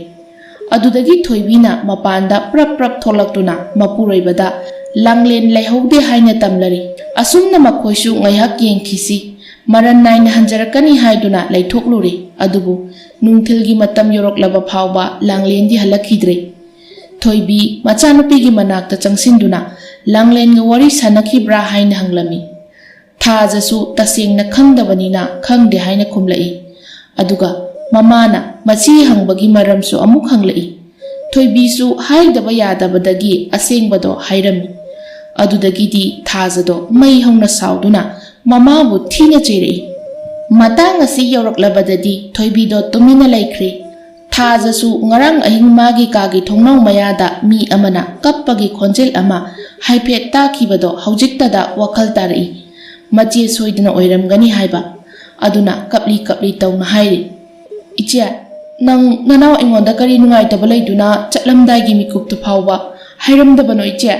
ꯑꯗꯨꯗꯒꯤ ꯊꯣꯏꯕꯤꯅ ꯃꯄꯥꯟꯗ ꯄ꯭ꯔꯞ ꯄ꯭ꯔꯞ ꯊꯣꯛꯂꯛꯇꯨꯅ ꯃꯄꯨꯔꯣꯏꯕꯗ ꯂꯥꯡꯂꯦꯟ ꯂꯩꯍꯧꯗꯦ ꯍꯥꯏꯅ ꯇꯝꯂꯔꯤ꯫ ꯑꯁꯨꯝꯅ ꯃꯈꯣꯏꯁꯨ ꯉꯥꯏꯍꯥꯛ ꯌꯦꯡꯈꯤꯁꯤ, ꯃꯔꯟ ꯅꯥꯏꯅ ꯍꯟꯖꯔꯛꯀꯅꯤ ꯍꯥꯏꯗꯨꯅ ꯂꯩꯊꯣꯛꯂꯨꯔꯦ꯫ ꯑꯗꯨꯕꯨ ꯅꯨꯡꯊꯤꯜꯒꯤ ꯃꯇꯝ ꯌꯧꯔꯛꯂꯕ ꯐꯥꯎꯕ ꯂꯥꯡꯂꯦꯟꯗꯤ ꯍꯜꯂꯛꯈꯤꯗ꯭ꯔꯦ꯫ ꯊꯣꯏꯕꯤ ꯃꯆꯥꯅꯨꯄꯤꯒꯤ ꯃꯅꯥꯛꯇ ꯆꯪꯁꯤꯟꯗꯨꯅ ꯂꯥꯡꯂꯦꯟꯒ ꯋꯥꯔꯤ ꯁꯥꯟꯅꯈꯤꯕ꯭ꯔꯥ ꯍꯥꯏꯅ ꯍꯪꯂꯝꯃꯤ꯫ ꯊꯥꯖꯁꯨ ꯇꯁꯦꯡꯅ ꯈꯪꯗꯕꯅꯤꯅ ꯈꯪꯗꯦ ꯍꯥꯏꯅ ꯈꯨꯝꯂꯛꯏ꯫ ꯑꯗꯨꯒ ꯃꯃꯥꯅ ꯃꯁꯤ ꯍꯪꯕꯒꯤ ꯃꯔꯝꯁꯨ ꯑꯃꯨꯛ ꯍꯪꯂꯛꯏ꯫ ꯊꯣꯏꯕꯤꯁꯨ ꯍꯥꯏꯗꯕ ꯌꯥꯗꯕꯗꯒꯤ ꯑꯁꯦꯡꯕꯗꯣ ꯍꯥꯏꯔꯝꯃꯤ꯫ ꯑꯗꯨꯗꯒꯤꯗꯤ ꯊꯥꯖꯗꯣ ꯃꯩ ꯍꯧꯅ ꯁꯥꯎꯗꯨꯅ ꯃꯃꯥꯕꯨ ꯊꯤꯅ ꯆꯩꯔꯛꯏ꯫ ꯃꯇꯥꯡ ꯑꯁꯤ ꯌꯧꯔꯛꯂꯕꯗꯗꯤ ꯊꯣꯏꯕꯤꯗꯣ ꯇꯨꯃꯤꯟꯅ ꯂꯩꯈ꯭ꯔꯦ꯫ ꯊꯥꯖꯁꯨ ꯉꯔꯥꯡ ꯑꯍꯤꯡ ꯃꯥꯒꯤ ꯀꯥꯒꯤ ꯊꯣꯡꯅꯥꯎ ꯃꯌꯥꯗ ꯃꯤ ꯑꯃꯅ ꯀꯞꯄꯒꯤ ꯈꯣꯟꯖꯦꯜ ꯑꯃ ꯍꯥꯏꯐꯦꯠ ꯇꯥꯈꯤꯕꯗꯣ ꯍꯧꯖꯤꯛꯇꯗ ꯋꯥꯈꯜ ꯇꯥꯔꯛꯏ꯫ ꯃꯆꯦ ꯁꯣꯏꯗꯅ ꯑꯣꯏꯔꯝꯒꯅꯤ ꯍꯥꯏꯕ꯫ ꯑꯗꯨꯅ ꯀꯞꯂꯤ ꯀꯞꯂꯤ ꯇꯧꯅ ꯍꯥꯏꯔꯤ, "ꯏꯆꯦ, ꯅꯪ ꯅꯅꯥꯎ ꯑꯩꯉꯣꯟꯗ ꯀꯔꯤ ꯅꯨꯡꯉꯥꯏꯇꯕ ꯂꯩꯗꯨꯅ ꯆꯠꯂꯝꯗꯥꯏꯒꯤ ꯃꯤꯀꯨꯞꯇꯨ ꯐꯥꯎꯕ ꯍꯥꯏꯔꯝꯗꯕꯅꯣ ꯏꯆꯦ?"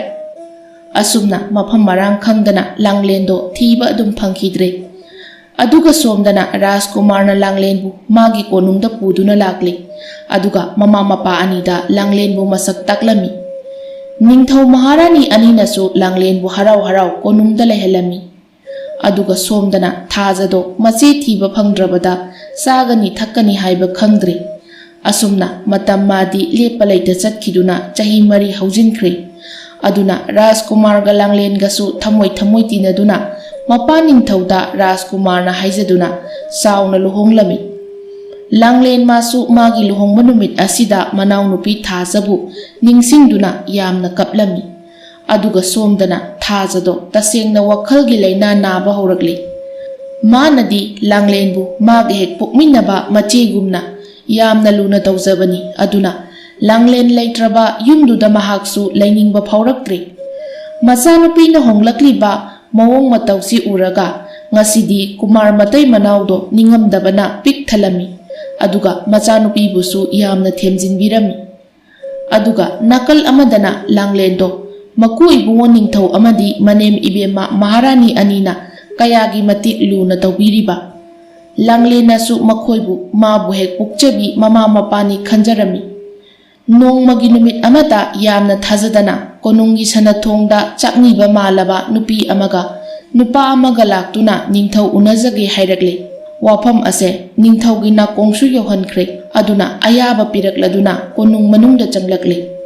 ꯑꯁꯨꯝꯅ ꯃꯐꯝ ꯃꯔꯥꯡ ꯈꯪꯗꯅ ꯂꯥꯡꯂꯦꯟꯗꯣ ꯊꯤꯕ ꯑꯗꯨꯝ ꯐꯪꯈꯤꯗ꯭ꯔꯦ꯫ ꯑꯗꯨꯒ ꯁꯣꯝꯗꯅ ꯔꯥꯖꯀꯨꯃꯥꯔꯅ ꯂꯥꯡꯂꯦꯟꯕꯨ ꯃꯥꯒꯤ ꯀꯣꯅꯨꯡꯗ ꯄꯨꯗꯨꯅ ꯂꯥꯛꯂꯤ꯫ ꯑꯗꯨꯒ ꯃꯃꯥ ꯃꯄꯥ ꯑꯅꯤꯗ ꯂꯥꯡꯂꯦꯟꯕꯨ ꯃꯁꯛ ꯇꯥꯛꯂꯝꯃꯤ꯫ ꯅꯤꯡꯊꯧ ꯃꯍꯥꯔꯥꯅꯤ ꯑꯅꯤꯅꯁꯨ ꯂꯥꯡꯂꯦꯟꯕꯨ ꯍꯔꯥꯎ ꯍꯔꯥꯎ ꯀꯣꯅꯨꯡꯗ ꯂꯩꯍꯜꯂꯝꯃꯤ꯫ ꯑꯗꯨꯒ ꯁꯣꯝꯗꯅ ꯊꯥꯖꯗꯣ ꯃꯆꯦ ꯊꯤꯕ ꯐꯪꯗ꯭ꯔꯕꯗ ꯆꯥꯒꯅꯤ ꯊꯛꯀꯅꯤ ꯍꯥꯏꯕ ꯈꯪꯗ꯭ꯔꯦ꯫ ꯑꯁꯨꯝꯅ ꯃꯇꯝ ꯃꯥꯗꯤ ꯂꯦꯞꯄ ꯂꯩꯇ ꯆꯠꯈꯤꯗꯨꯅ ꯆꯍꯤ ꯃꯔꯤ ꯍꯧꯖꯤꯟꯈ꯭ꯔꯦ꯫ ꯑꯗꯨꯅ ꯔꯥꯖꯀꯨꯃꯥꯔꯒ ꯂꯥꯡꯂꯦꯟꯒꯁꯨ ꯊꯃꯣꯏ ꯊꯃꯣꯏ ꯇꯤꯟꯅꯗꯨꯅ ꯃꯄꯥ ꯅꯤꯡꯊꯧꯗ ꯔꯥꯖꯀꯨꯃꯥꯔꯅ ꯍꯥꯏꯖꯗꯨꯅ ꯆꯥꯎꯅ ꯂꯨꯍꯣꯡꯂꯝꯃꯤ꯫ ꯂꯥꯡꯂꯦꯟ ꯃꯥꯁꯨ ꯃꯥꯒꯤ ꯂꯨꯍꯣꯡꯕ ꯅꯨꯃꯤꯠ ꯑꯁꯤꯗ ꯃꯅꯥꯎꯅꯨꯄꯤ ꯊꯥꯖꯕꯨ ꯅꯤꯡꯁꯤꯡꯗꯨꯅ ꯌꯥꯝꯅ ꯀꯞꯂꯝꯃꯤ꯫ ꯑꯗꯨꯒ ꯁꯣꯝꯗꯅ ꯊꯥꯖꯗꯣ ꯇꯁꯦꯡꯅ ꯋꯥꯈꯜꯒꯤ ꯂꯥꯏꯅꯥ ꯅꯥꯕ ꯍꯧꯔꯛꯂꯦ꯫ ꯃꯥꯅꯗꯤ ꯂꯥꯡꯂꯦꯟꯕꯨ ꯃꯥꯒ ꯍꯦꯛ ꯄꯣꯛꯃꯤꯟꯅꯕ ꯃꯆꯦꯒꯨꯝꯅ ꯌꯥꯝꯅ ꯂꯨꯅ ꯇꯧꯖꯕꯅꯤ꯫ ꯑꯗꯨꯅ ꯂꯥꯡꯂꯦꯟ ꯂꯩꯇ꯭ꯔꯕ ꯌꯨꯝꯗꯨꯗ ꯃꯍꯥꯛꯁꯨ ꯂꯩꯅꯤꯡꯕ ꯐꯥꯎꯔꯛꯇ꯭ꯔꯦ꯫ ꯃꯆꯥꯅꯨꯄꯤꯅ ꯍꯣꯡꯂꯛꯂꯤꯕ ꯃꯑꯣꯡ ꯃꯇꯧꯁꯤ ꯎꯔꯒ ꯉꯁꯤꯗꯤ ꯀꯨꯃꯥꯔ ꯃꯇꯩ ꯃꯅꯥꯎꯗꯣ ꯅꯤꯡꯉꯝꯗꯕꯅ ꯄꯤꯛ ꯊꯜꯂꯝꯃꯤ꯫ ꯑꯗꯨꯒ ꯃꯆꯥꯅꯨꯄꯤꯕꯨꯁꯨ ꯌꯥꯝꯅ ꯊꯦꯝꯖꯤꯟꯕꯤꯔꯝꯃꯤ꯫ ꯑꯗꯨꯒ ꯅꯥꯀꯜ ꯑꯃꯗꯅ ꯂꯥꯡꯂꯦꯟꯗꯣ ꯃꯀꯨ ꯏꯕꯨꯡꯉꯣ ꯅꯤꯡꯊꯧ ꯑꯃꯗꯤ ꯃꯅꯦꯝ ꯏꯕꯦꯝꯃ ꯃꯍꯥꯔꯥꯅꯤ ꯑꯅꯤꯅ ꯀꯌꯥꯒꯤ ꯃꯇꯤꯛ ꯂꯨꯅ ꯇꯧꯕꯤꯔꯤꯕ꯫ ꯂꯥꯡꯂꯦꯟꯅꯁꯨ ꯃꯈꯣꯏꯕꯨ ꯃꯥꯕꯨ ꯍꯦꯛ ꯄꯣꯛꯆꯕꯤ ꯃꯃꯥ ꯃꯄꯥꯅꯤ ꯈꯟꯖꯔꯝꯃꯤ꯫ ꯅꯣꯡꯃꯒꯤ ꯅꯨꯃꯤꯠ ꯑꯃꯗ ꯌꯥꯝꯅ ꯊꯥꯖꯗꯅ ꯀꯣꯅꯨꯡꯒꯤ ꯁꯅꯊꯣꯡꯗ ꯆꯥꯛꯅꯤꯕ ꯃꯥꯜꯂꯕ ꯅꯨꯄꯤ ꯑꯃꯒ ꯅꯨꯄꯥ ꯑꯃꯒ ꯂꯥꯛꯇꯨꯅ ꯅꯤꯡꯊꯧ ꯎꯅꯖꯒꯦ ꯍꯥꯏꯔꯛꯂꯦ꯫ ꯋꯥꯐꯝ ꯑꯁꯦ ꯅꯤꯡꯊꯧꯒꯤ ꯅꯥꯀꯣꯡꯁꯨ ꯌꯧꯍꯟꯈ꯭ꯔꯦ꯫ ꯑꯗꯨꯅ ꯑꯌꯥꯕ ꯄꯤꯔꯛꯂꯗꯨꯅ ꯀꯣꯅꯨꯡ ꯃꯅꯨꯡꯗ ꯆꯪꯂꯛꯂꯦ꯫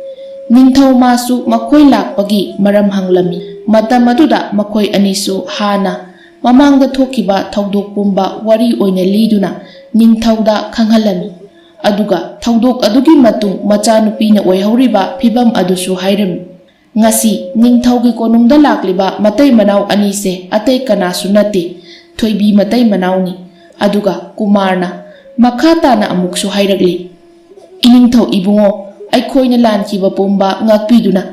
ꯅꯤꯡꯊꯧ ꯃꯥꯁꯨ ꯃꯈꯣꯏ ꯂꯥꯛꯄꯒꯤ ꯃꯔꯝ ꯍꯪꯂꯝꯃꯤ꯫ ꯃꯇꯝ ꯑꯗꯨꯗ ꯃꯈꯣꯏ ꯑꯅꯤꯁꯨ ꯍꯥꯟꯅ ꯃꯃꯥꯡꯗ ꯊꯣꯛꯈꯤꯕ ꯊꯧꯗꯣꯛ ꯄꯨꯝꯕ ꯋꯥꯔꯤ ꯑꯣꯏꯅ ꯂꯤꯗꯨꯅ ꯅꯤꯡꯊꯧꯗ ꯈꯪꯍꯜꯂꯝꯃꯤ꯫ ꯑꯗꯨꯒ ꯊꯧꯗꯣꯛ ꯑꯗꯨꯒꯤ ꯃꯇꯨꯡ ꯃꯆꯥꯅꯨꯄꯤꯅ ꯑꯣꯏꯍꯧꯔꯤꯕ ꯐꯤꯚꯝ ꯑꯗꯨꯁꯨ ꯍꯥꯏꯔꯝꯃꯤ꯫ ꯉꯁꯤ ꯅꯤꯡꯊꯧꯒꯤ ꯀꯣꯅꯨꯡꯗ ꯂꯥꯛꯂꯤꯕ ꯃꯇꯩ ꯃꯅꯥꯎ ꯑꯅꯤꯁꯦ ꯑꯇꯩ ꯀꯅꯥꯁꯨ ꯅꯠꯇꯦ, ꯊꯣꯏꯕꯤ ꯃꯇꯩ ꯃꯅꯥꯎꯅꯤ꯫ ꯑꯗꯨꯒ ꯀꯨꯃꯥꯔꯅ ꯃꯈꯥ ꯇꯥꯅ ꯑꯃꯨꯛꯁꯨ ꯍꯥꯏꯔꯛꯂꯤ, "ꯏꯅꯤꯡꯊꯧ ꯏꯕꯨꯡꯉꯣ, ꯑꯩꯈꯣꯏꯅ ꯂꯥꯟꯈꯤꯕ ꯄꯨꯝꯕ ꯉꯥꯛꯄꯤꯗꯨꯅ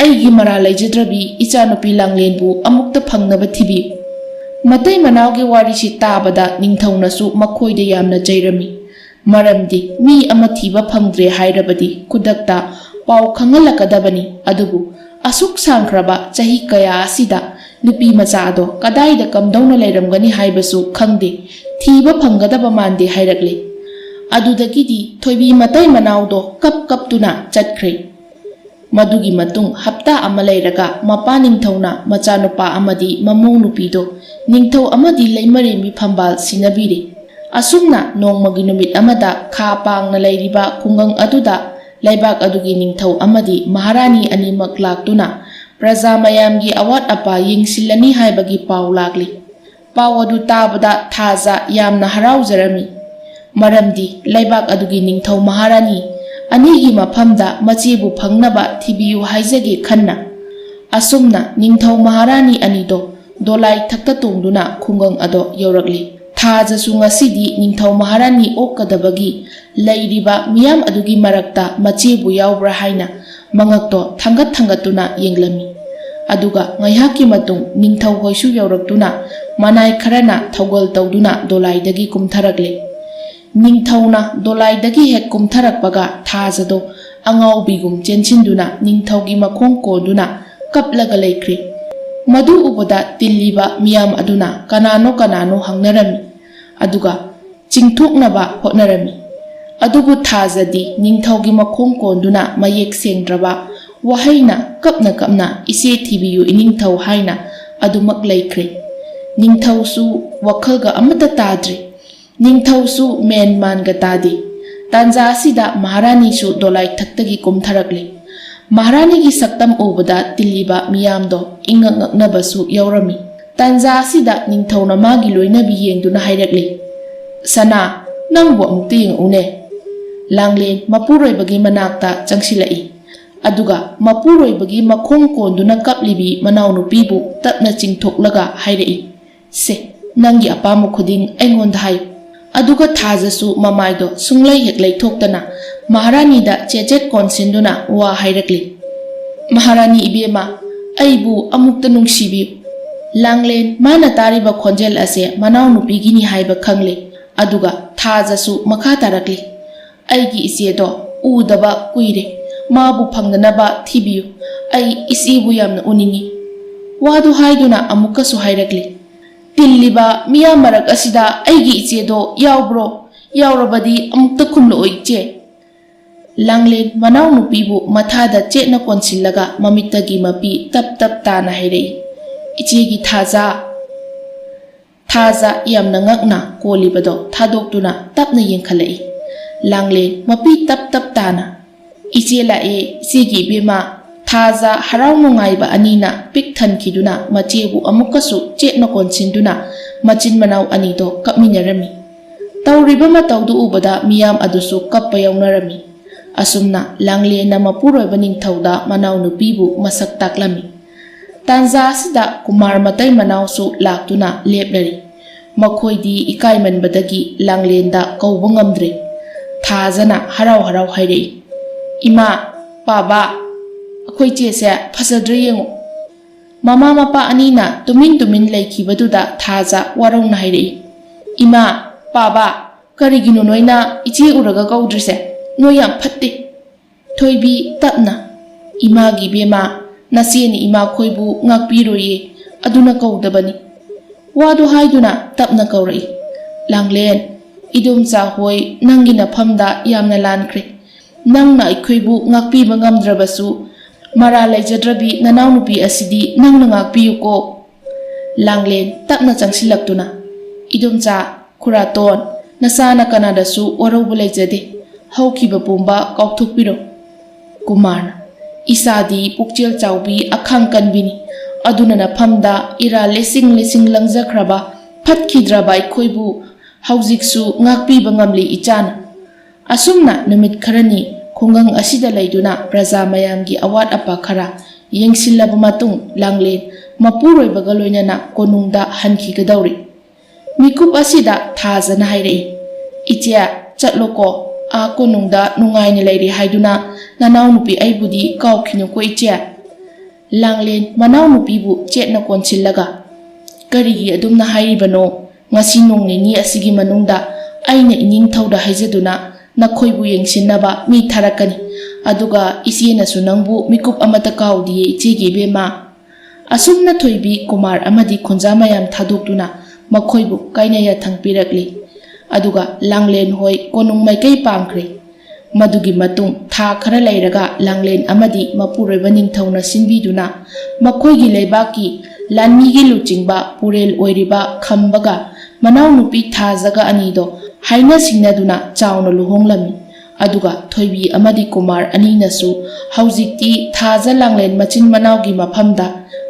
ꯑꯩꯒꯤ ꯃꯔꯥ ꯂꯩꯖꯗ꯭ꯔꯕꯤ ꯏꯆꯥꯅꯨꯄꯤ ꯂꯥꯡꯂꯦꯟꯕꯨ ꯑꯃꯨꯛꯇ ꯐꯪꯅꯕ ꯊꯤꯕꯤꯌꯨ꯫" ꯃꯇꯩ ꯃꯅꯥꯎꯒꯤ ꯋꯥꯔꯤꯁꯤ ꯇꯥꯕꯗ ꯅꯤꯡꯊꯧꯅꯁꯨ ꯃꯈꯣꯏꯗ ꯌꯥꯝꯅ ꯆꯩꯔꯝꯃꯤ꯫ ꯃꯔꯝꯗꯤ ꯃꯤ ꯑꯃ ꯊꯤꯕ ꯐꯪꯗ꯭ꯔꯦ ꯍꯥꯏꯔꯕꯗꯤ ꯈꯨꯗꯛꯇ ꯄꯥꯎ ꯈꯪꯍꯜꯂꯛꯀꯗꯕꯅꯤ꯫ ꯑꯗꯨꯕꯨ ꯑꯁꯨꯛ ꯁꯥꯡꯈ꯭ꯔꯕ ꯆꯍꯤ ꯀꯌꯥ ꯑꯁꯤꯗ ꯅꯨꯄꯤ ꯃꯆꯥ ꯑꯗꯣ ꯀꯗꯥꯏꯗ ꯀꯝꯗꯧꯅ ꯂꯩꯔꯝꯒꯅꯤ ꯍꯥꯏꯕꯁꯨ ꯈꯪꯗꯦ, ꯊꯤꯕ ꯐꯪꯒꯗꯕ ꯃꯥꯟꯗꯦ ꯍꯥꯏꯔꯛꯂꯦ꯫ ꯑꯗꯨꯗꯒꯤꯗꯤ ꯊꯣꯏꯕꯤ ꯃꯇꯩ ꯃꯅꯥꯎꯗꯣ ꯀꯞ ꯀꯞꯇꯨꯅ ꯆꯠꯈ꯭ꯔꯦ꯫ ꯃꯗꯨꯒꯤ ꯃꯇꯨꯡ ꯍꯞꯇꯥ ꯑꯃ ꯂꯩꯔꯒ ꯃꯄꯥ ꯅꯤꯡꯊꯧꯅ ꯃꯆꯥꯅꯨꯄꯥ ꯑꯃꯗꯤ ꯃꯃꯧ ꯅꯨꯄꯤꯗꯣ ꯅꯤꯡꯊꯧ ꯑꯃꯗꯤ ꯂꯩꯃꯔꯦꯝꯕꯤ ꯐꯝꯕꯥꯜ ꯁꯤꯟꯅꯕꯤꯔꯦ꯫ ꯑꯁꯨꯝꯅ ꯅꯣꯡꯃꯒꯤ ꯅꯨꯃꯤꯠ ꯑꯃꯗ ꯈꯥ ꯄꯥꯡꯅ ꯂꯩꯔꯤꯕ ꯈꯨꯡꯒꯪ ꯑꯗꯨꯗ ꯂꯩꯕꯥꯛ ꯑꯗꯨꯒꯤ ꯅꯤꯡꯊꯧ ꯑꯃꯗꯤ ꯃꯍꯥꯔꯥꯅꯤ ꯑꯅꯤꯃꯛ ꯂꯥꯛꯇꯨꯅ ꯄ꯭ꯔꯖꯥ ꯃꯌꯥꯝꯒꯤ ꯑꯋꯥꯠ ꯑꯄꯥ ꯌꯦꯡꯁꯤꯜꯂꯅꯤ ꯍꯥꯏꯕꯒꯤ ꯄꯥꯎ ꯂꯥꯛꯂꯤ꯫ ꯄꯥꯎ ꯑꯗꯨ ꯇꯥꯕꯗ ꯊꯥꯖ ꯌꯥꯝꯅ ꯍꯔꯥꯎꯖꯔꯝꯃꯤ꯫ ꯃꯔꯝꯗꯤ ꯂꯩꯕꯥꯛ ꯑꯗꯨꯒꯤ ꯅꯤꯡꯊꯧ ꯃꯍꯥꯔꯥꯅꯤ ꯑꯅꯤꯒꯤ ꯃꯐꯝꯗ ꯃꯆꯦꯕꯨ ꯐꯪꯅꯕ ꯊꯤꯕꯤꯌꯨ ꯍꯥꯏꯖꯒꯦ ꯈꯟꯅ꯫ ꯑꯁꯨꯝꯅ ꯅꯤꯡꯊꯧ ꯃꯍꯥꯔꯥꯅꯤ ꯑꯅꯤꯗꯣ ꯗꯣꯂꯥꯏ ꯊꯛꯇ ꯇꯣꯡꯗꯨꯅ ꯈꯨꯡꯒꯪ ꯑꯗꯣ ꯌꯧꯔꯛꯂꯤ꯫ ꯊꯥꯖꯁꯨ ꯉꯁꯤꯗꯤ ꯅꯤꯡꯊꯧ ꯃꯍꯥꯔꯥꯅꯤ ꯑꯣꯛꯀꯗꯕꯒꯤ ꯂꯩꯔꯤꯕ ꯃꯤꯌꯥꯝ ꯑꯗꯨꯒꯤ ꯃꯔꯛꯇ ꯃꯆꯦꯕꯨ ꯌꯥꯎꯕ꯭ꯔꯥ ꯍꯥꯏꯅ ꯃꯉꯛꯇꯣ ꯊꯥꯡꯒꯠ ꯊꯥꯡꯒꯠꯇꯨꯅ ꯌꯦꯡꯂꯝꯃꯤ꯫ ꯑꯗꯨꯒ ꯉꯥꯏꯍꯥꯛꯀꯤ ꯃꯇꯨꯡ ꯅꯤꯡꯊꯧ ꯍꯣꯏꯁꯨ ꯌꯧꯔꯛꯇꯨꯅ ꯃꯅꯥꯏ ꯈꯔꯅ ꯊꯧꯒꯜ ꯇꯧꯗꯨꯅ ꯗꯣꯂꯥꯏꯗꯒꯤ ꯀꯨꯝꯊꯔꯛꯂꯦ꯫ ꯅꯤꯡꯊꯧꯅ ꯗꯣꯂꯥꯏꯗꯒꯤ ꯍꯦꯛ ꯀꯨꯝꯊꯔꯛꯄꯒ ꯊꯥꯖꯗꯣ ꯑꯉꯥꯎꯕꯤꯒꯨꯝ ꯆꯦꯟꯁꯤꯟꯗꯨꯅ ꯅꯤꯡꯊꯧꯒꯤ ꯃꯈꯣꯡ ꯀꯣꯟꯗꯨꯅ ꯀꯞꯂꯒ ꯂꯩꯈ꯭ꯔꯦ꯫ ꯃꯗꯨ ꯎꯕꯗ ꯇꯤꯜꯂꯤꯕ ꯃꯤꯌꯥꯝ ꯑꯗꯨꯅ ꯀꯅꯥꯅꯣ ꯀꯅꯥꯅꯣ ꯍꯪꯅꯔꯝꯃꯤ꯫ ꯑꯗꯨꯒ ꯆꯤꯡꯊꯣꯛꯅꯕ ꯍꯣꯠꯅꯔꯝꯃꯤ꯫ ꯑꯗꯨꯕꯨ ꯊꯥꯖꯗꯤ ꯅꯤꯡꯊꯧꯒꯤ ꯃꯈꯣꯡ ꯀꯣꯟꯗꯨꯅ ꯃꯌꯦꯛ ꯁꯦꯡꯗ꯭ꯔꯕ ꯋꯥꯍꯩꯅ ꯀꯞꯅ ꯀꯞꯅ "ꯏꯆꯦ ꯊꯤꯕꯤꯌꯨ ꯏꯅꯤꯡꯊꯧ" ꯍꯥꯏꯅ ꯑꯗꯨꯃꯛ ꯂꯩꯈ꯭ꯔꯦ꯫ ꯅꯤꯡꯊꯧꯁꯨ ꯋꯥꯈꯜꯒ ꯑꯃꯠꯇ ꯇꯥꯗ꯭ꯔꯦ꯫ ꯅꯤꯡꯊꯧꯁꯨ ꯃꯦꯟ ꯃꯥꯟꯒ ꯇꯥꯗꯦ꯫ ꯇꯥꯟꯖꯥ ꯑꯁꯤꯗ ꯃꯍꯥꯔꯥꯅꯤꯁꯨ ꯗꯣꯂꯥꯏ ꯊꯛꯇꯒꯤ ꯀꯨꯝꯊꯔꯛꯂꯦ꯫ ꯃꯍꯥꯔꯥꯅꯤꯒꯤ ꯁꯛꯇꯝ ꯎꯕꯗ ꯇꯤꯜꯂꯤꯕ ꯃꯤꯌꯥꯝꯗꯣ ꯏꯪꯉꯛ ꯉꯛꯅꯕꯁꯨ ꯌꯥꯎꯔꯝꯃꯤ꯫ ꯇꯥꯟꯖꯥ ꯑꯁꯤꯗ ꯅꯤꯡꯊꯧꯅ ꯃꯥꯒꯤ ꯂꯣꯏꯅꯕꯤ ꯌꯦꯡꯗꯨꯅ ꯍꯥꯏꯔꯛꯂꯤ, "ꯁꯅꯥ, ꯅꯪꯕꯨ ꯑꯃꯨꯛꯇ ꯌꯦꯡꯉꯛꯎꯅꯦ꯫" ꯂꯥꯡꯂꯦꯟ ꯃꯄꯨꯔꯣꯏꯕꯒꯤ ꯃꯅꯥꯛꯇ ꯆꯪꯁꯤꯜꯂꯛꯏ꯫ ꯑꯗꯨꯒ ꯃꯄꯨꯔꯣꯏꯕꯒꯤ ꯃꯈꯣꯡ ꯀꯣꯟꯗꯨꯅ ꯀꯞꯂꯤꯕꯤ ꯃꯅꯥꯎꯅꯨꯄꯤꯕꯨ ꯇꯞꯅ ꯆꯤꯡꯊꯣꯛꯂꯒ ꯍꯥꯏꯔꯛꯏ, "ꯁꯦ, ꯅꯪꯒꯤ ꯑꯄꯥꯝꯕ ꯈꯨꯗꯤꯡ ꯑꯩꯉꯣꯟꯗ ꯍꯥꯏꯌꯨ꯫" ꯑꯗꯨꯒ ꯊꯥꯖꯁꯨ ꯃꯃꯥꯏꯗꯣ ꯁꯨꯡꯂꯩ ꯍꯦꯛ ꯂꯩꯊꯣꯛꯇꯅ ꯃꯍꯥꯔꯥꯅꯤꯗ ꯆꯦꯆꯦꯠ ꯀꯣꯟꯁꯤꯟꯗꯨꯅ ꯋꯥ ꯍꯥꯏꯔꯛꯂꯤ, "ꯃꯍꯥꯔꯥꯅꯤ ꯏꯕꯦꯝꯃ, ꯑꯩꯕꯨ ꯑꯃꯨꯛꯇ ꯅꯨꯡꯁꯤꯕꯤꯌꯨ꯫" ꯂꯥꯡꯂꯦꯟ ꯃꯥꯅ ꯇꯥꯔꯤꯕ ꯈꯣꯟꯖꯦꯜ ꯑꯁꯦ ꯃꯅꯥꯎꯅꯨꯄꯤꯒꯤꯅꯤ ꯍꯥꯏꯕ ꯈꯪꯂꯦ꯫ ꯑꯗꯨꯒ ꯊꯥꯖꯁꯨ ꯃꯈꯥ ꯇꯥꯔꯛꯂꯤ, "ꯑꯩꯒꯤ ꯏꯆꯦꯗꯣ ꯎꯗꯕ ꯀꯨꯏꯔꯦ꯫ ꯃꯥꯕꯨ ꯐꯪꯅꯅꯕ ꯊꯤꯕꯤꯌꯨ꯫ ꯑꯩ ꯏꯆꯦꯕꯨ ꯌꯥꯝꯅ ꯎꯅꯤꯡꯏ꯫" ꯋꯥꯗꯨ ꯍꯥꯏꯗꯨꯅ ꯑꯃꯨꯛꯀꯁꯨ ꯍꯥꯏꯔꯛꯂꯤ, "ꯇꯤꯜꯂꯤꯕ ꯃꯤꯌꯥꯝ ꯃꯔꯛ ꯑꯁꯤꯗ ꯑꯩꯒꯤ ꯏꯆꯦꯗꯣ ꯌꯥꯎꯕ꯭ꯔꯣ? ꯌꯥꯎꯔꯕꯗꯤ ꯑꯃꯨꯛꯇ ꯈꯨꯝꯂꯛꯑꯣ, ꯏꯆꯦ꯫" ꯂꯥꯡꯂꯦꯟ ꯃꯅꯥꯎꯅꯨꯄꯤꯕꯨ ꯃꯊꯥꯗ ꯆꯦꯠꯅ ꯀꯣꯟꯁꯤꯜꯂꯒ ꯃꯃꯤꯠꯇꯒꯤ ꯃꯄꯤ ꯇꯞ ꯇꯞ ꯇꯥꯅ ꯍꯩꯔꯛꯏ, "ꯏꯆꯦꯒꯤ ꯊꯥꯖ꯫" ꯊꯥꯖ ꯌꯥꯝꯅ ꯉꯛꯅ ꯀꯣꯜꯂꯤꯕꯗꯣ ꯊꯥꯗꯣꯛꯇꯨꯅ ꯇꯞꯅ ꯌꯦꯡꯈꯠꯂꯛꯏ꯫ ꯂꯥꯡꯂꯦꯟ ꯃꯄꯤ ꯇꯞ ꯇꯞ ꯇꯥꯅ, "ꯏꯆꯦ ꯂꯥꯛꯑꯦ, ꯏꯆꯦꯒꯤ ꯏꯕꯦꯝꯃ꯫" ꯊꯥꯖ ꯍꯔꯥꯎ ꯅꯨꯡꯉꯥꯏꯕ ꯑꯅꯤꯅ ꯄꯤꯛ ꯊꯟꯈꯤꯗꯨꯅ ꯃꯆꯦꯕꯨ ꯑꯃꯨꯛꯀꯁꯨ ꯆꯦꯠꯅ ꯀꯣꯟꯁꯤꯟꯗꯨꯅ ꯃꯆꯤꯟ ꯃꯅꯥꯎ ꯑꯅꯤꯗꯣ ꯀꯞꯃꯤꯟꯅꯔꯝꯃꯤ꯫ ꯇꯧꯔꯤꯕ ꯃꯇꯧꯗꯨ ꯎꯕꯗ ꯃꯤꯌꯥꯝ ꯑꯗꯨꯁꯨ ꯀꯞꯄ ꯌꯥꯎꯅꯔꯝꯃꯤ꯫ ꯑꯁꯨꯝꯅ ꯂꯥꯡꯂꯦꯟꯅ ꯃꯄꯨꯔꯣꯏꯕ ꯅꯤꯡꯊꯧꯗ ꯃꯅꯥꯎꯅꯨꯄꯤꯕꯨ ꯃꯁꯛ ꯇꯥꯛꯂꯝꯃꯤ꯫ ꯇꯥꯟꯖꯥ ꯑꯁꯤꯗ ꯀꯨꯃꯥꯔ ꯃꯇꯩ ꯃꯅꯥꯎꯁꯨ ꯂꯥꯛꯇꯨꯅ ꯂꯦꯞꯂꯔꯤ꯫ ꯃꯈꯣꯏꯗꯤ ꯏꯀꯥꯏꯃꯟꯕꯗꯒꯤ ꯂꯥꯡꯂꯦꯟꯗ ꯀꯧꯕ ꯉꯝꯗ꯭ꯔꯦ꯫ ꯊꯥꯖꯅ ꯍꯔꯥꯎ ꯍꯔꯥꯎ ꯍꯥꯏꯔꯛꯏ, "ꯏꯃꯥ, ꯄꯥꯕ, ꯑꯩꯈꯣꯏ ꯆꯦꯁꯦ ꯐꯖꯗ꯭ꯔꯦ ꯌꯦꯡꯉꯨ꯫" ꯃꯃꯥ ꯃꯄꯥ ꯑꯅꯤꯅ ꯇꯨꯃꯤꯟ ꯇꯨꯃꯤꯟ ꯂꯩꯈꯤꯕꯗꯨꯗ ꯊꯥꯖ ꯋꯥꯔꯧꯅ ꯍꯥꯏꯔꯛꯏ, "ꯏꯃꯥ, ꯄꯥꯕ, ꯀꯔꯤꯒꯤꯅꯣ ꯅꯣꯏꯅ ꯏꯆꯦ ꯎꯔꯒ ꯀꯧꯗ꯭ꯔꯤꯁꯦ? ꯅꯣꯏ ꯌꯥꯝ ꯐꯠꯇꯦ꯫" ꯊꯣꯏꯕꯤ ꯇꯞꯅ, "ꯏꯃꯥꯒꯤ ꯏꯕꯦꯝꯃ, ꯅꯆꯦꯅ ꯏꯃꯥꯈꯣꯏꯕꯨ ꯉꯥꯛꯄꯤꯔꯣꯏꯌꯦ, ꯑꯗꯨꯅ ꯀꯧꯗꯕꯅꯤ꯫" ꯋꯥꯗꯨ ꯍꯥꯏꯗꯨꯅ ꯇꯞꯅ ꯀꯧꯔꯛꯏ, "ꯂꯥꯡꯂꯦꯟ, ꯏꯗꯣꯝꯆꯥ ꯍꯣꯏ ꯅꯪꯒꯤ ꯅꯐꯝꯗ ꯌꯥꯝꯅ ꯂꯥꯟꯈ꯭ꯔꯦ꯫ ꯅꯪꯅ ꯑꯩꯈꯣꯏꯕꯨ ꯉꯥꯛꯄꯤꯕ ꯉꯝꯗ꯭ꯔꯕꯁꯨ, ꯃꯔꯥꯜ ꯂꯩꯖꯗ꯭ꯔꯕꯤ ꯅꯅꯥꯎꯅꯨꯄꯤ ꯑꯁꯤꯗꯤ ꯅꯪꯅ ꯉꯥꯛꯄꯤꯌꯨꯀꯣ꯫" ꯂꯥꯡꯂꯦꯟ ꯇꯞꯅ ꯆꯪꯁꯤꯜꯂꯛꯇꯨꯅ, "ꯏꯗꯣꯝꯆꯥ, ꯈꯨꯔꯥꯇꯣꯟ, ꯅꯆꯥꯅ ꯀꯅꯥꯗꯁꯨ ꯋꯥꯔꯧꯕ ꯂꯩꯖꯗꯦ꯫ ꯍꯧꯈꯤꯕ ꯄꯨꯝꯕ ꯀꯥꯎꯊꯣꯛꯄꯤꯔꯣ꯫" ꯀꯨꯃꯥꯔꯅ, "ꯏꯆꯥꯗꯤ ꯄꯨꯛꯆꯦꯜ ꯆꯥꯎꯕꯤ ꯑꯈꯥꯡ ꯀꯟꯕꯤꯅꯤ꯫ ꯑꯗꯨꯅ ꯅꯐꯝꯗ ꯏꯔꯥ ꯂꯤꯁꯤꯡ ꯂꯤꯁꯤꯡ ꯂꯪꯖꯈ꯭ꯔꯕ ꯐꯠꯈꯤꯗ꯭ꯔꯕ ꯑꯩꯈꯣꯏꯕꯨ ꯍꯧꯖꯤꯛꯁꯨ ꯉꯥꯛꯄꯤꯕ ꯉꯝꯂꯤ ꯏꯆꯥꯅ꯫ ꯑꯁꯨꯝꯅ ꯅꯨꯃꯤꯠ ꯈꯔꯅꯤ ꯈꯨꯡꯒꯪ ꯑꯁꯤꯗ ꯂꯩꯗꯨꯅ ꯄ꯭ꯔꯖꯥ ꯃꯌꯥꯝꯒꯤ ꯑꯋꯥꯠ ꯑꯄꯥ ꯈꯔ ꯌꯦꯡꯁꯤꯜꯂꯕ ꯃꯇꯨꯡ ꯂꯥꯡꯂꯦꯟ ꯃꯄꯨꯔꯣꯏꯕꯒ ꯂꯣꯏꯅꯅ ꯀꯣꯅꯨꯡꯗ ꯍꯟꯈꯤꯒꯗꯧꯔꯤ꯫ ꯃꯤꯀꯨꯞ ꯑꯁꯤꯗ ꯊꯥꯖꯅ ꯍꯥꯏꯔꯛꯏ, "ꯏꯆꯦ, ꯆꯠꯂꯣꯀꯣ, ꯑꯥ ꯀꯣꯅꯨꯡꯗ ꯅꯨꯡꯉꯥꯏꯅ ꯂꯩꯔꯤ ꯍꯥꯏꯗꯨꯅ ꯅꯅꯥꯎꯅꯨꯄꯤ ꯑꯩꯕꯨꯗꯤ ꯀꯥꯎꯈꯤꯅꯨꯀꯣ ꯏꯆꯦ"꯫ ꯂꯥꯡꯂꯦꯟ ꯃꯅꯥꯎꯅꯨꯄꯤꯕꯨ ꯆꯦꯠꯅ ꯀꯣꯟꯁꯤꯜꯂꯒ, "ꯀꯔꯤꯒꯤ ꯑꯗꯨꯝꯅ ꯍꯥꯏꯔꯤꯕꯅꯣ? ꯉꯁꯤ ꯅꯣꯡ ꯅꯤꯅꯤ ꯑꯁꯤꯒꯤ ꯃꯅꯨꯡꯗ ꯑꯩꯅ ꯏꯅꯤꯡꯊꯧꯗ ꯍꯥꯏꯖꯗꯨꯅ ꯅꯈꯣꯏꯕꯨ ꯌꯦꯡꯁꯤꯟꯅꯕ ꯃꯤ ꯊꯥꯔꯛꯀꯅꯤ꯫ ꯑꯗꯨꯒ ꯏꯆꯦꯅꯁꯨ ꯅꯪꯕꯨ ꯃꯤꯀꯨꯞ ꯑꯃꯠꯇ ꯀꯥꯎꯗꯤꯌꯦ ꯏꯆꯦꯒꯤ ꯏꯕꯦꯝꯃ"꯫ ꯑꯁꯨꯝꯅ ꯊꯣꯏꯕꯤ, ꯀꯨꯃꯥꯔ ꯑꯃꯗꯤ ꯈꯨꯟꯖꯥ ꯃꯌꯥꯝ ꯊꯥꯗꯣꯛꯇꯨꯅ ꯃꯈꯣꯏꯕꯨ ꯀꯥꯏꯅ ꯌꯥꯊꯪ ꯄꯤꯔꯛꯂꯤ꯫ ꯑꯗꯨꯒ ꯂꯥꯡꯂꯦꯟ ꯍꯣꯏ ꯀꯣꯅꯨꯡ ꯃꯥꯏꯀꯩ ꯄꯥꯡꯈ꯭ꯔꯦ꯫ ꯃꯗꯨꯒꯤ ꯃꯇꯨꯡ ꯊꯥ ꯈꯔ ꯂꯩꯔꯒ ꯂꯥꯡꯂꯦꯟ ꯑꯃꯗꯤ ꯃꯄꯨꯔꯣꯏꯕ ꯅꯤꯡꯊꯧꯅ ꯁꯤꯟꯕꯤꯗꯨꯅ ꯃꯈꯣꯏꯒꯤ ꯂꯩꯕꯥꯛꯀꯤ ꯂꯥꯟꯃꯤꯒꯤ ꯂꯨꯆꯤꯡꯕ ꯄꯨꯔꯦꯜ ꯑꯣꯏꯔꯤꯕ ꯈꯝꯕꯒ ꯃꯅꯥꯎꯅꯨꯄꯤ ꯊꯥꯖꯒ ꯑꯅꯤꯗꯣ ꯍꯥꯏꯅ ꯁꯤꯡꯅꯗꯨꯅ ꯆꯥꯎꯅ ꯂꯨꯍꯣꯡꯂꯝꯃꯤ꯫ ꯑꯗꯨꯒ ꯊꯣꯏꯕꯤ ꯑꯃꯗꯤ ꯀꯨꯃꯥꯔ ꯑꯅꯤꯅꯁꯨ ꯍꯧꯖꯤꯛꯇꯤ ꯊꯥꯖ ꯂꯥꯡꯂꯦꯟ ꯃꯆꯤꯟ ꯃꯅꯥꯎꯒꯤ ꯃꯐꯝꯗ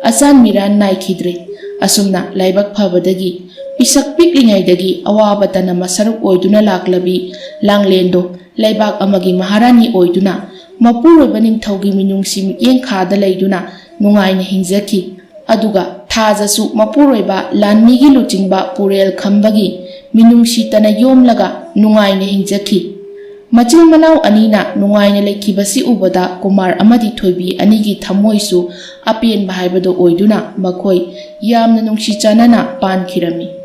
ꯑꯆꯥꯟ ꯃꯤꯔꯥꯟ ꯅꯥꯏꯈꯤꯗ꯭ꯔꯦ꯫ ꯑꯁꯨꯝꯅ ꯂꯥꯏꯕꯛ ꯐꯕꯗꯒꯤ ꯄꯤꯁꯛ ꯄꯤꯛꯂꯤꯉꯩꯗꯒꯤ ꯑꯋꯥꯕꯇꯅ ꯃꯁꯔꯨꯛ ꯑꯣꯏꯗꯨꯅ ꯂꯥꯛꯂꯕꯤ ꯂꯥꯡꯂꯦꯟꯗꯣ ꯂꯩꯕꯥꯛ ꯑꯃꯒꯤ ꯃꯍꯥꯔꯥꯅꯤ ꯑꯣꯏꯗꯨꯅ ꯃꯄꯨꯔꯣꯏꯕ ꯅꯤꯡꯊꯧꯒꯤ ꯃꯤꯅꯨꯡꯁꯤ ꯃꯤꯠꯌꯦꯡ ꯈꯥꯗ ꯂꯩꯗꯨꯅ ꯅꯨꯡꯉꯥꯏꯅ ꯍꯤꯡꯖꯈꯤ꯫ ꯑꯗꯨꯒ ꯊꯥꯖꯁꯨ ꯃꯄꯨꯔꯣꯏꯕ ꯂꯥꯟꯃꯤꯒꯤ ꯂꯨꯆꯤꯡꯕ ꯄꯨꯔꯦꯜ ꯈꯝꯕꯒꯤ ꯃꯤꯅꯨꯡꯁꯤꯇꯅ ꯌꯣꯝꯂꯒ ꯅꯨꯡꯉꯥꯏꯅ ꯍꯤꯡꯖꯈꯤ꯫ ꯃꯆꯤꯟ ꯃꯅꯥꯎ ꯑꯅꯤꯅ ꯅꯨꯡꯉꯥꯏꯅ ꯂꯩꯈꯤꯕꯁꯤ ꯎꯕꯗ ꯀꯨꯃꯥꯔ ꯑꯃꯗꯤ ꯊꯣꯏꯕꯤ ꯑꯅꯤꯒꯤ ꯊꯃꯣꯏꯁꯨ ꯑꯄꯦꯟꯕ ꯍꯥꯏꯕꯗꯨ ꯑꯣꯏꯗꯨꯅ ꯃꯈꯣꯏ ꯌꯥꯝꯅ ꯅꯨꯡꯁꯤ ꯆꯥꯟꯅꯅ ꯄꯥꯟꯈꯤꯔꯝꯃꯤ꯫